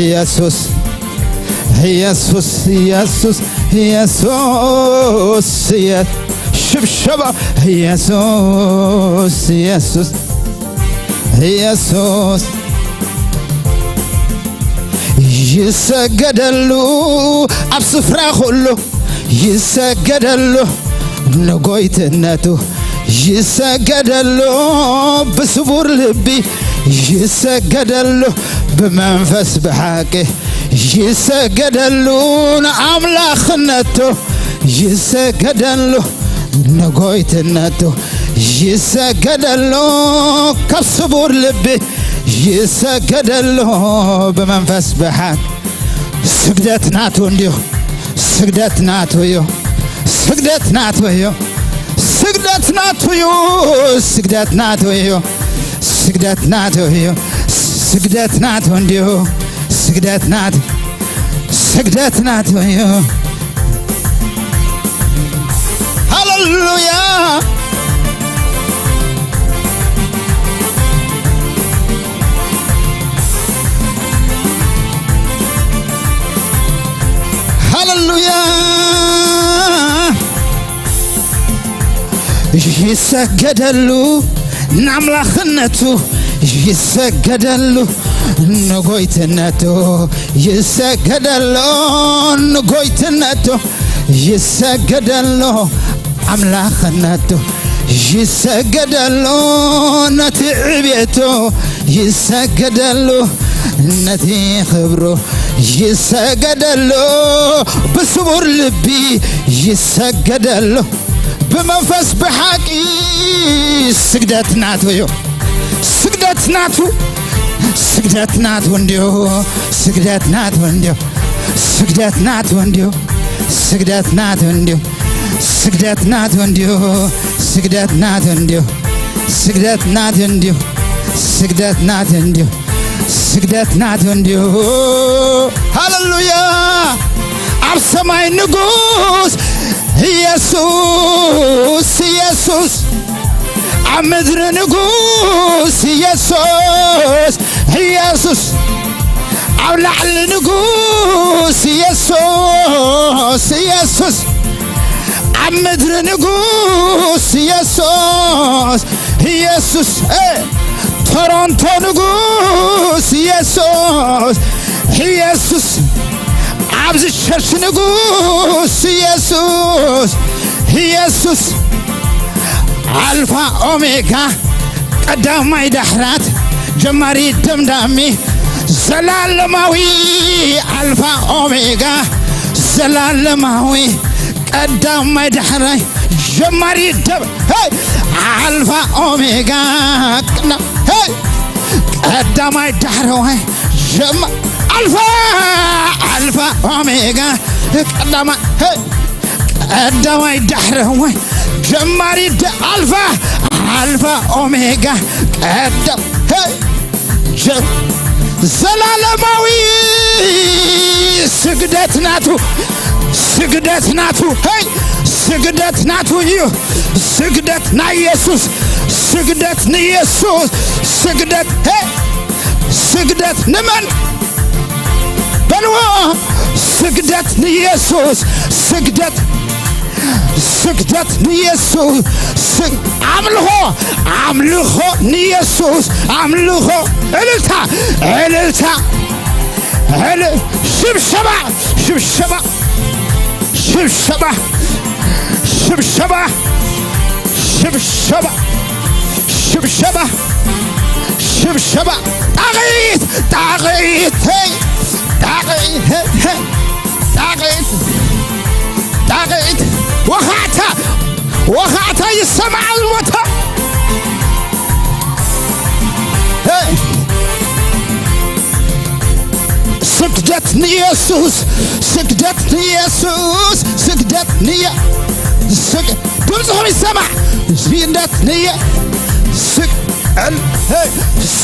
ኢየሱስ ኢየሱስ ኢየሱስ ኢየሱስ ኢየ- ሽብሸባ ኢየሱስ ኢየሱስ ኢየሱስ ይሰገደሉ ኣብ ስፍራ ኩሉ ይሰገደሉ ንጎይትነቱ ይሰገደሉ ብስቡር ልቢ ይሰገደሉ ብመንፈስ ብሓቂ ይሰገደሉ ንኣምላኽነቱ ይሰገደሉ ንጎይትነቱ ይሰገደሉ ካብ ስቡር ልቢ ይሰገደሉ ብመንፈስ ብሓቅ ስግደት ናቱ እንዲሁ ስግደት ናቱ እዩ ስግደት ናቱ እዩ ስግደት ናቱ እዩ ስግደት ናቱ እዩ ስግደት ናቱ እዩ ስግደት ናቱ እንዲሁ ስግደት ናቱ ስግደት ናቱ እዩ ሃሌሉያ ሃሌሉያ ይሰገደሉ ንኣምላኽነቱ ይሰገደሉ ንጎይትነቱ ይሰገደሉ ንጎይትነቱ ይሰገደሉ ኣምላኽነቱ ይሰገደሉ ነቲ ዕቤቱ ይሰገደሉ ነቲ ክብሩ ይሰገደሉ ብስቡር ልቢ ይሰገደሉ ብመንፈስ ብሓቂ ስግደት ናቱ እዩ ስግደት ናቱ ስግደት ናቱ እንዲሁ ስግደት ናቱ እንዲሁ ስግደት ናቱ እንዲሁ ስግደት ናቱ እንዲሁ ስግደት ናቱ እንዲሁ ስግደት ናቱ እንዲሁ ስግደት ናቱ እንዲሁ ስግደት ናቱ እንዲሁ ስግደት ናቱ እንዲሁ ሃሌሉያ ኣብ ሰማይ ንጉስ ኢየሱስ ኢየሱስ ኣብ ምድሪ ንጉስ ኢየሱስ ኢየሱስ ኣብ ላዕሊ ንጉስ ኢየሱስ ኢየሱስ ኣብ ምድሪ ንጉስ ኢየሱስ ኢየሱስ ቶሮንቶ ንጉስ ኢየሱስ ኢየሱስ ኣብዚ ሸርች ንጉስ ኢየሱስ ኢየሱስ ኣልፋ ኦሜጋ ቀዳማይ ዳሕራት ጀማሪ ደምዳሚ ዘላለማዊ ኣልፋ ኦሜጋ ዘላለማዊ ቀዳማይ ዳሕራይ ጀማሪ ደም ሄይ ኣልፋ ኦሜጋ ቀዳማይ ዳሕረዋይ ጀማ ኣልፋ ኣልፋ ኦሜጋ ቀዳማይ ሄይ ቀዳማይ ዳሕረዋይ ጀማሪ ኣልፋ ኣልፋ ኦሜጋ ቀዳም ሄይ ዘላለማዊ ስግደት ናቱ ስግደት ናቱ ሄይ ስግደት ናቱ እዩ ስግደት ናይ ኢየሱስ ስግደት ንኢየሱስ ስግደት ሄይ ስግደት ንመን በልዎ ስግደት ንኢየሱስ ስግደት ስግደት ንኢየሱስ ኣምልኾ ኣምልኾ ንኢየሱስ ኣምልኾ እልልታ እልልታ ሽብሸባ ሽብሸባ ሽብሸባ ሽብሸባ ሽብሸባ ሽብሸባ ሽብሸባ ጣቒት ጣቒት ጣቒት ጣቒት ጣቒት ወኻዕታ ወኻዕታ ይሰማዓል ቦታ ስግደት ንኢየሱስ ስግደት ንኢየሱስ ስግደት ንየ ስግ ድምፅኹም ይሰማዕ ስግደት ንየ ስግ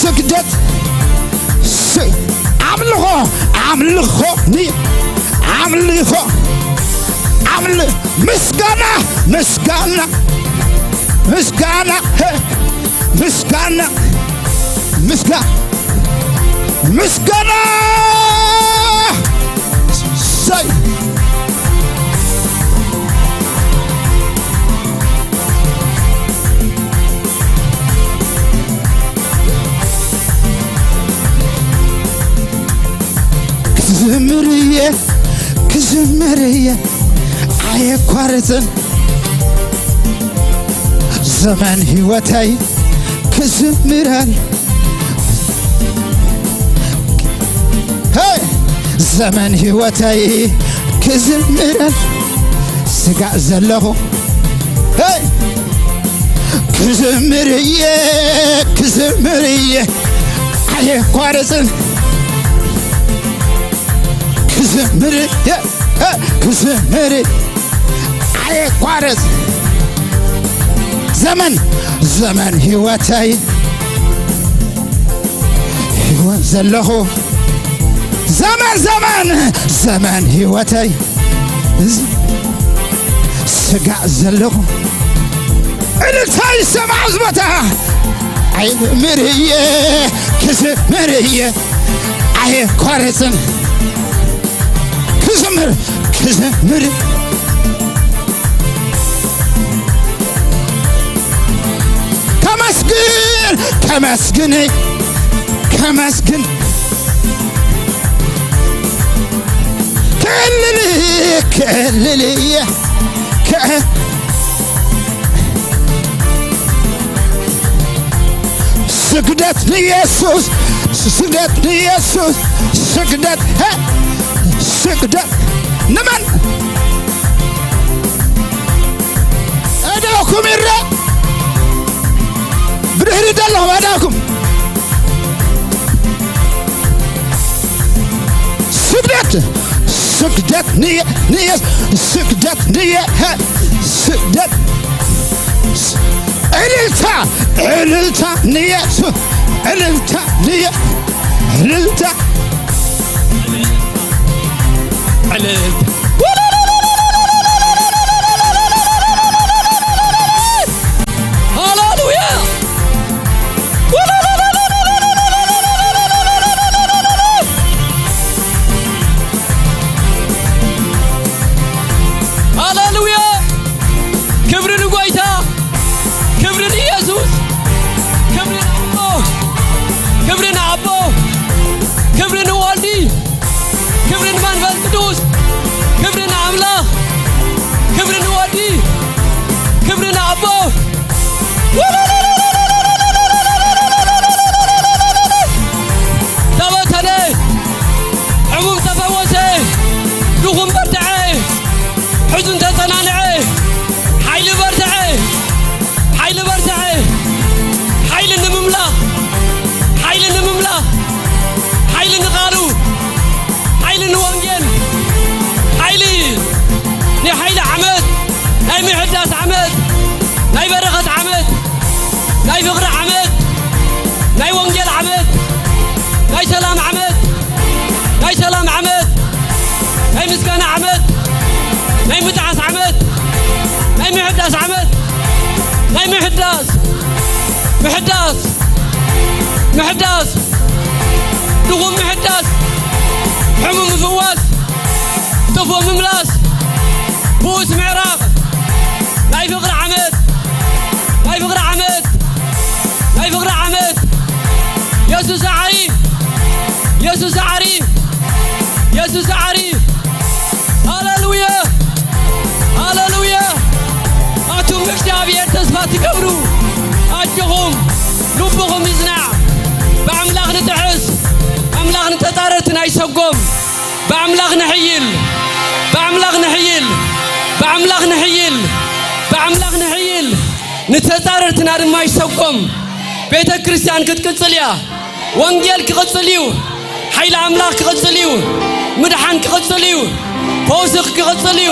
ስግደት ኣምልኾ ኣምልኾ ንየ ኣምልኾ ኣምል ምስጋና ምስጋና ምስጋና ምስጋና ምስጋ ምስጋና ሰይ ክዝምር እየ ክዝምር እየ ኣየኳርፅን ዘመን ህይወተይ ክዝምረን ዘመን ህይወተይ ክዝምረን ስጋእ ዘለኹ። ሄይ! ክዝምር እየ፣ ክዝምር እየ፣ ኣየቋርጽን። ክዝምር እየ፣ ክዝምር፣ ኣየቋርጽ። ዘመን፣ ዘመን ህይወተይ፣ ህይወት ዘለኹ። ዘመን፣ ዘመን፣ ዘመን ህይወተይ። ስጋእ ዘለኹ። እልልታ ይሰማዕ ኣብዚ ቦታ። ኣይምር እየ፣ ክዝምር እየ፣ ኣየቋርጽን። ክዝምር፣ ክዝምር። ከመስግን፣ ከመስግን፣ ከመስግን። ክእልል፣ ክእልል እየ። ክእ-፣ ስግደት ንኢየሱስ፣ ስግደት ንኢየሱስ፣ ስግደት፣ ሀ፣ ስግደት ንመን? እዳኹም ይረ-፣ ብድሕሪት ዘለኹም እዳኹም። ስግደት፣ ስግደት ንየ-፣ ንየ-፣ ስግደት ንየ-፣ ሀ፣ ስግደት። እልልታ፣ እልልታ ንየሱ፣ እልልታ ንየ-፣ እልልታ። እልልታ። ሃሌሉያ! ሃሌሉያ! ክብሪ ንጎይታ፣ ክብሪ ንኢየሱስ፣ ክብሪ ንኣቦ፣ ክብሪ ንኣቦ፣ ክብሪ ንወልዲ፣ ክብሪ ንመንፈስ ቅዱስ፣ ክብሪ ንኣምላኽ፣ ክብሪ ንወዲ፣ ክብሪ ንኣቦ። ተበተነ፣ ሕሙም ተፈወሰ፣ ድኹም በርትዐ፣ ሕዙን ተጸናንዐ፣ ሓይሊ በርትዐ፣ ሓይሊ በርትዐ፣ ሓይሊ ንምምላኽ፣ ሓይሊ ንምምላኽ፣ ሓይሊ ንቓሉ፣ ሓይሊ ንወንጌል፣ ሓይሊ፣ ናይ ሓይሊ ዓመት፣ ናይ ምሕዳስ ዓመት፣ ናይ በረኸት ዓመት፣ ናይ ፍቕሪ ዓመት፣ ናይ ወንጌል ዓመት፣ ናይ ሰላም ዓመት፣ ናይ ሰላም ዓመት፣ ናይ ምስጋና ዓመት፣ ናይ ምጥዓስ ዓመት፣ ናይ ምሕዳስ ዓመት፣ ናይ ምሕዳስ፣ ምሕዳስ፣ ምሕዳስ፣ ድኹም ምሕዳስ፣ ሕሙም ምፍዋስ፣ ጥፉእ ምምላስ፣ ብኡስ ምዕራቕ፣ ናይ ፍቕሪ ዓመት፣ ናይ ፍቕሪ ዓመት፣ ናይ ፍቕሪ ዓመት። የሱስ ሰዓሪ፣ የሱስ ሰዓሪ፣ የሱስ ሰዓሪ። ሃሌሉያ፣ ሃሌሉያ። ኣቱም ብእግዚኣብሔር ተስፋ ትገብሩ፣ ኣጆኹም፣ ልብኹም ይጽናዕ። ብኣምላኽ ንጥዕስ፣ ኣምላኽ ንተጻረርትን ኣይሰጎም። ብኣምላኽ ንሕይል፣ ብኣምላኽ ንሕይል፣ ብኣምላኽ ንሕይል፣ ብኣምላኽ ንሕይል። ንተጻረርትና ድማ ይሰጎም። ቤተ ክርስቲያን ክትቅጽል እያ። ወንጌል ክቕጽል እዩ። ሓይሊ ኣምላኽ ክቕጽል እዩ። ምድሓን ክቕጽል እዩ። ፈውሲ ክቕጽል እዩ።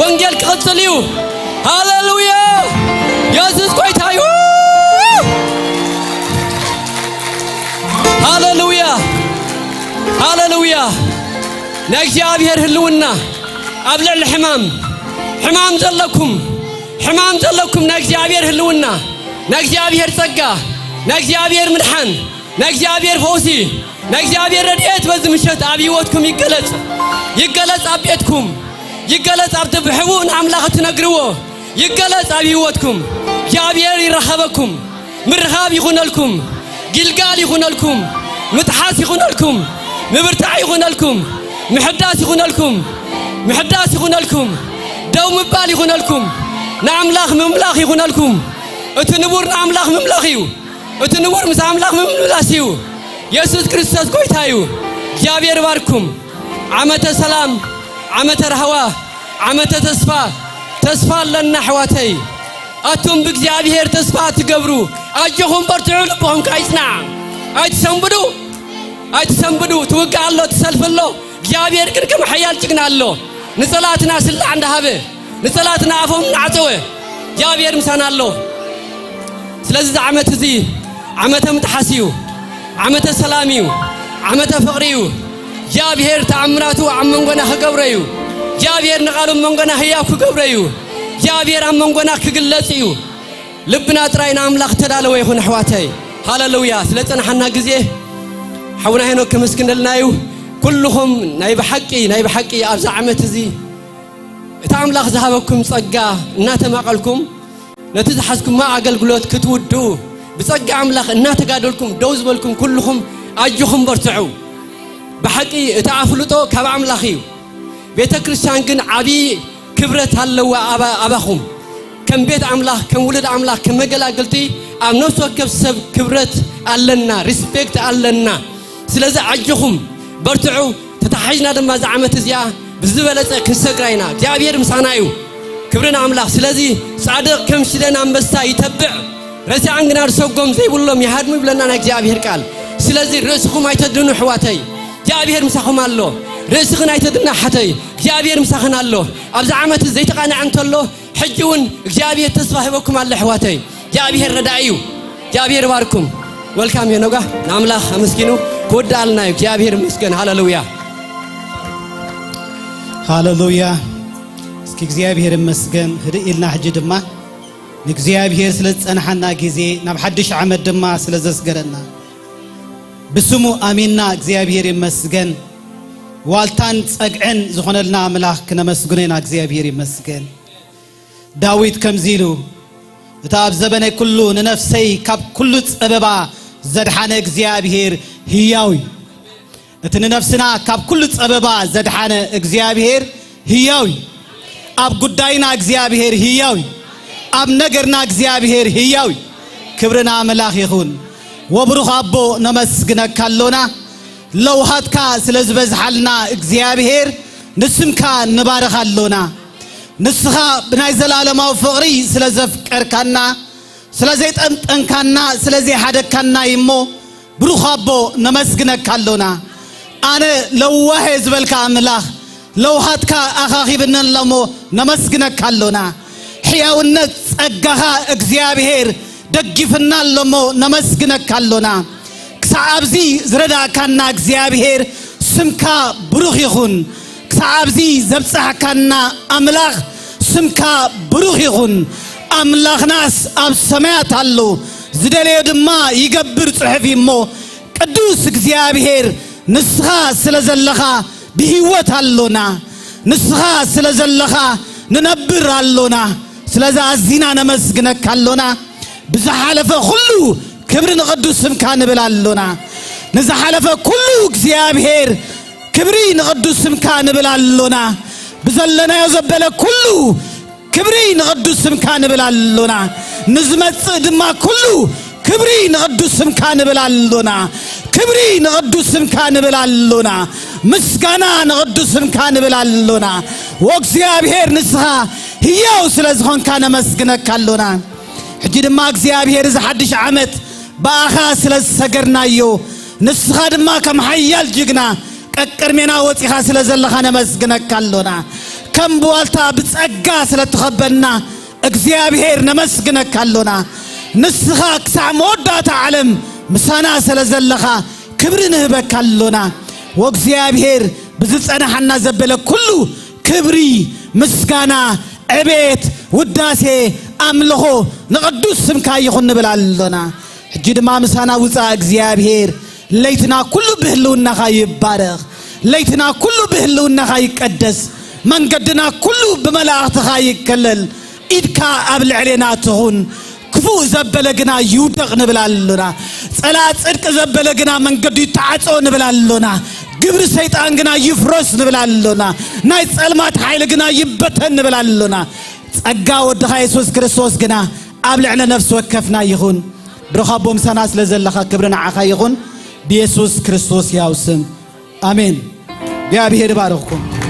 ወንጌል ክቕጽል እዩ። ሃሌሉያ! የሱስ ጐይታ እዩ። ሃሌሉያ! ሃሌሉያ! ናይ እግዚኣብሔር ህልውና ኣብ ልዕሊ ሕማም፣ ሕማም ዘለኩም፣ ሕማም ዘለኩም ናይ እግዚኣብሔር ህልውና፣ ናይ እግዚኣብሔር ጸጋ፣ ናይ እግዚኣብሔር ምድሓን፣ ናይ እግዚኣብሔር ፈውሲ፣ ናይ እግዚኣብሔር ረድኤት በዚ ምሸት ኣብ ህይወትኩም ይገለጽ። ይገለጽ ኣብ ቤትኩም፣ ይገለጽ ኣብቲ ብሕቡእ ንኣምላኽ እትነግርዎ፣ ይገለጽ ኣብ ህይወትኩም። እግዚኣብሔር ይራኸበኩም፣ ምርኻብ ይኹነልኩም፣ ግልጋል ይኹነልኩም፣ ምጥሓስ ይኹነልኩም፣ ምብርታዕ ይኹነልኩም፣ ምሕዳስ ይኹነልኩም፣ ምሕዳስ ይኹነልኩም፣ ደው ምባል ይኹነልኩም፣ ንኣምላኽ ምምላኽ ይኹነልኩም። እቲ ንቡር ንኣምላኽ ምምላኽ እዩ። እቲ ንቡር ምስ ኣምላኽ ምምላስ እዩ። የሱስ ክርስቶስ ጐይታ እዩ። እግዚኣብሔር ይባርኩም። ዓመተ ሰላም፣ ዓመተ ራህዋ፣ ዓመተ ተስፋ፣ ተስፋ ኣለና ኣሕዋተይ። ኣቱም ብእግዚኣብሔር ተስፋ ትገብሩ፣ ኣጆኹም በርትዑ፣ ልብኹም ካይጽናዕ። ኣይትሰንብዱ፣ ኣይትሰንብዱ። ትውግእ ኣሎ፣ ትሰልፍ ኣሎ። እግዚኣብሔር ግን ከም ሓያል ጅግና ኣሎ። ንጸላእትና ስላዕ እንዳሃበ፣ ንጸላእትና ኣፎም እናዓጸወ፣ እግዚኣብሔር ምሳና ኣሎ። ስለዚ እዚ ዓመት እዚ ዓመተ ምጥሓስ እዩ፣ ዓመተ ሰላም እዩ፣ ዓመተ ፍቕሪ እዩ። እግዚኣብሔር ተኣምራቱ ኣብ መንጎና ክገብሮ እዩ። እግዚኣብሔር ንቓሉ ኣብ መንጎና ህያው ክገብሮ እዩ። እግዚኣብሔር ኣብ መንጎና ክግለጽ እዩ። ልብና ጥራይ ንኣምላኽ ተዳለወ ይኹን ኣሕዋተይ። ሃለሉያ። ስለ ጸንሓና ግዜ ሓውና ሄኖክ ከመስግነልና እዩ። ኩልኹም ናይ ብሓቂ፣ ናይ ብሓቂ ኣብዚ ዓመት እዚ እቲ ኣምላኽ ዝሃበኩም ጸጋ እናተማቐልኩም ነቲ ዝሓዝኩማ ኣገልግሎት ክትውድኡ ብጸጋ ኣምላኽ እናተጋደልኩም ደው ዝበልኩም ኩልኹም ኣጆኹም በርትዑ። ብሓቂ እቲ ኣፍልጦ ካብ ኣምላኽ እዩ። ቤተ ክርስቲያን ግን ዓብዪ ክብረት ኣለዋ ኣባ-፣ ኣባኹም። ከም ቤት ኣምላኽ፣ ከም ውሉድ ኣምላኽ፣ ከም መገላግልቲ ኣብ ነፍሲ ወከፍ ሰብ ክብረት ኣለና፣ ሪስፔክት ኣለና። ስለዚ ኣጆኹም በርትዑ። ተታሒዝና ድማ እዛ ዓመት እዚኣ ብዝበለጸ ክንሰግራ ኢና። እግዚኣብሔር ምሳና እዩ። ክብሪ ንኣምላኽ። ስለዚ ጻድቕ ከም ሽደን ኣንበሳ ይተብዕ፣ ረሲዓን ግና ርሰጎም ዘይብሎም ይሃድሙ ይብለና ናይ እግዚኣብሔር ቃል። ስለዚ ርእስኹም ኣይተድኑ ኣሕዋተይ፣ እግዚኣብሔር ምሳኹም ኣሎ። ርእስኽን ኣይተድና ሓተይ፣ እግዚኣብሔር ምሳኽን ኣሎ። ኣብዚ ዓመት ዘይተቓንዐ እንተሎ ሕጂ እውን እግዚኣብሔር ተስፋ ሂበኩም ኣሎ ኣሕዋተይ። እግዚኣብሔር ረዳኢ እዩ። እግዚኣብሔር ይባርኩም። ወልካም ሄኖጋ ንኣምላኽ ኣመስጊኑ ክወድኣልና እዩ። እግዚኣብሔር ይመስገን። ሃሌሉያ። ሃሌሉያ። እስኪ እግዚኣብሔር ይመስገን። ህድእ ኢልና ሕጂ ድማ ንእግዚኣብሔር ስለ ዝጸንሓና ግዜ፣ ናብ ሓድሽ ዓመት ድማ ስለ ዘስገረና፣ ብስሙ ኣሚንና እግዚኣብሔር ይመስገን። ዋልታን ጸግዕን ዝኾነልና ኣምላኽ ክነመስግኖ ኢና። እግዚኣብሔር ይመስገን። ዳዊት ከምዚ ኢሉ፣ እታ ኣብ ዘበነይ ኩሉ ንነፍሰይ ካብ ኩሉ ጸበባ ዘድሓነ እግዚኣብሔር ህያው እዩ። እቲ ንነፍስና ካብ ኩሉ ጸበባ ዘድሓነ እግዚኣብሔር ህያው እዩ። ኣብ ጉዳይና እግዚኣብሔር ህያው እዩ። ኣብ ነገርና እግዚኣብሔር ህያው እዩ። ክብሪ ንኣምላኽ ይኹን። ወብሩኽ ኣቦ ነመስግነካ ኣሎና። ለውሃትካ ስለ ዝበዝሓልና እግዚኣብሔር ንስምካ ንባርኽ ኣሎና። ንስኻ ብናይ ዘላለማዊ ፍቕሪ ስለ ዘፍቀርካና፣ ስለ ዘይጠንጠንካና፣ ስለ ዘይሓደግካና እዩ እሞ፣ ብሩኽ ኣቦ ነመስግነካ ኣሎና። ኣነ ለዋህ እየ ዝበልካ ኣምላኽ፣ ለውሃትካ ኣኻኺብኒ ኣሎ እሞ ነመስግነካ ኣሎና። ሕያውነት ጸጋኻ እግዚኣብሔር ደጊፍና ኣሎ እሞ ነመስግነካ ኣሎና። ክሳዕ ኣብዚ ዝረዳእካና እግዚኣብሔር ስምካ ብሩኽ ይኹን። ክሳዕ ኣብዚ ዘብጻሕካና ኣምላኽ ስምካ ብሩኽ ይኹን። ኣምላኽናስ ኣብ ሰማያት ኣሎ፣ ዝደለዮ ድማ ይገብር ጽሑፍ እዩ እሞ፣ ቅዱስ እግዚኣብሔር ንስኻ ስለ ዘለኻ ብህይወት ኣሎና። ንስኻ ስለ ዘለኻ ንነብር ኣሎና። ስለዚ ኣዚና ነመስግነካ ኣሎና። ብዝሓለፈ ኩሉ ክብሪ ንቕዱስ ስምካ ንብል ኣሎና። ንዝሓለፈ ኩሉ እግዚኣብሔር ክብሪ ንቕዱስ ስምካ ንብል ኣሎና። ብዘለናዮ ዘበለ ኩሉ ክብሪ ንቕዱስ ስምካ ንብል ኣሎና። ንዝመጽእ ድማ ኩሉ ክብሪ ንቕዱስ ስምካ ንብል ኣሎና። ክብሪ ንቕዱስ ስምካ ንብል ኣሎና። ምስጋና ንቕዱስ ስምካ ንብል ኣሎና። ወእግዚኣብሔር ንስኻ ህያው ስለ ዝኾንካ ነመስግነካ ኣሎና። ሕጂ ድማ እግዚኣብሔር እዚ ሓድሽ ዓመት ብኣኻ ስለ ዝሰገርናዮ፣ ንስኻ ድማ ከም ሓያል ጅግና ቀቅድሜና ወጺኻ ስለ ዘለኻ ነመስግነካ ኣሎና። ከም ብዋልታ ብጸጋ ስለ እትኸበና እግዚኣብሔር ነመስግነካ ኣሎና። ንስኻ ክሳዕ መወዳእታ ዓለም ምሳና ስለ ዘለኻ ክብሪ ንህበካ ኣሎና። ወእግዚኣብሔር ብዝጸናሓና ዘበለ ኩሉ ክብሪ፣ ምስጋና፣ ዕቤት፣ ውዳሴ፣ ኣምልኾ ንቕዱስ ስምካ ይኹን ንብል ኣሎና። ሕጂ ድማ ምሳና ውጻእ እግዚኣብሔር። ለይትና ኩሉ ብህልውናኻ ይባረኽ። ለይትና ኩሉ ብህልውናኻ ይቀደስ። መንገድና ኩሉ ብመላእኽትኻ ይከለል። ኢድካ ኣብ ልዕሌና ትኹን። ክፉእ ዘበለ ግና ይውደቕ ንብል ኣሎና። ጸላእ ጽድቂ ዘበለ ግና መንገዱ ይተዓጾ ንብል ኣሎና። ግብሪ ሰይጣን ግና ይፍረስ ንብል ኣሎና። ናይ ጸልማት ሓይሊ ግና ይበተን ንብል ኣሎና። ጸጋ ወድኻ የሱስ ክርስቶስ ግና ኣብ ልዕሊ ነፍሲ ወከፍና ይኹን። ብሩኽ ኣቦ ምሳና ስለ ዘለኻ ክብሪ ንዓኻ ይኹን። ብየሱስ ክርስቶስ ያው ስም ኣሜን። እግዚኣብሔር ይባርኽኩም።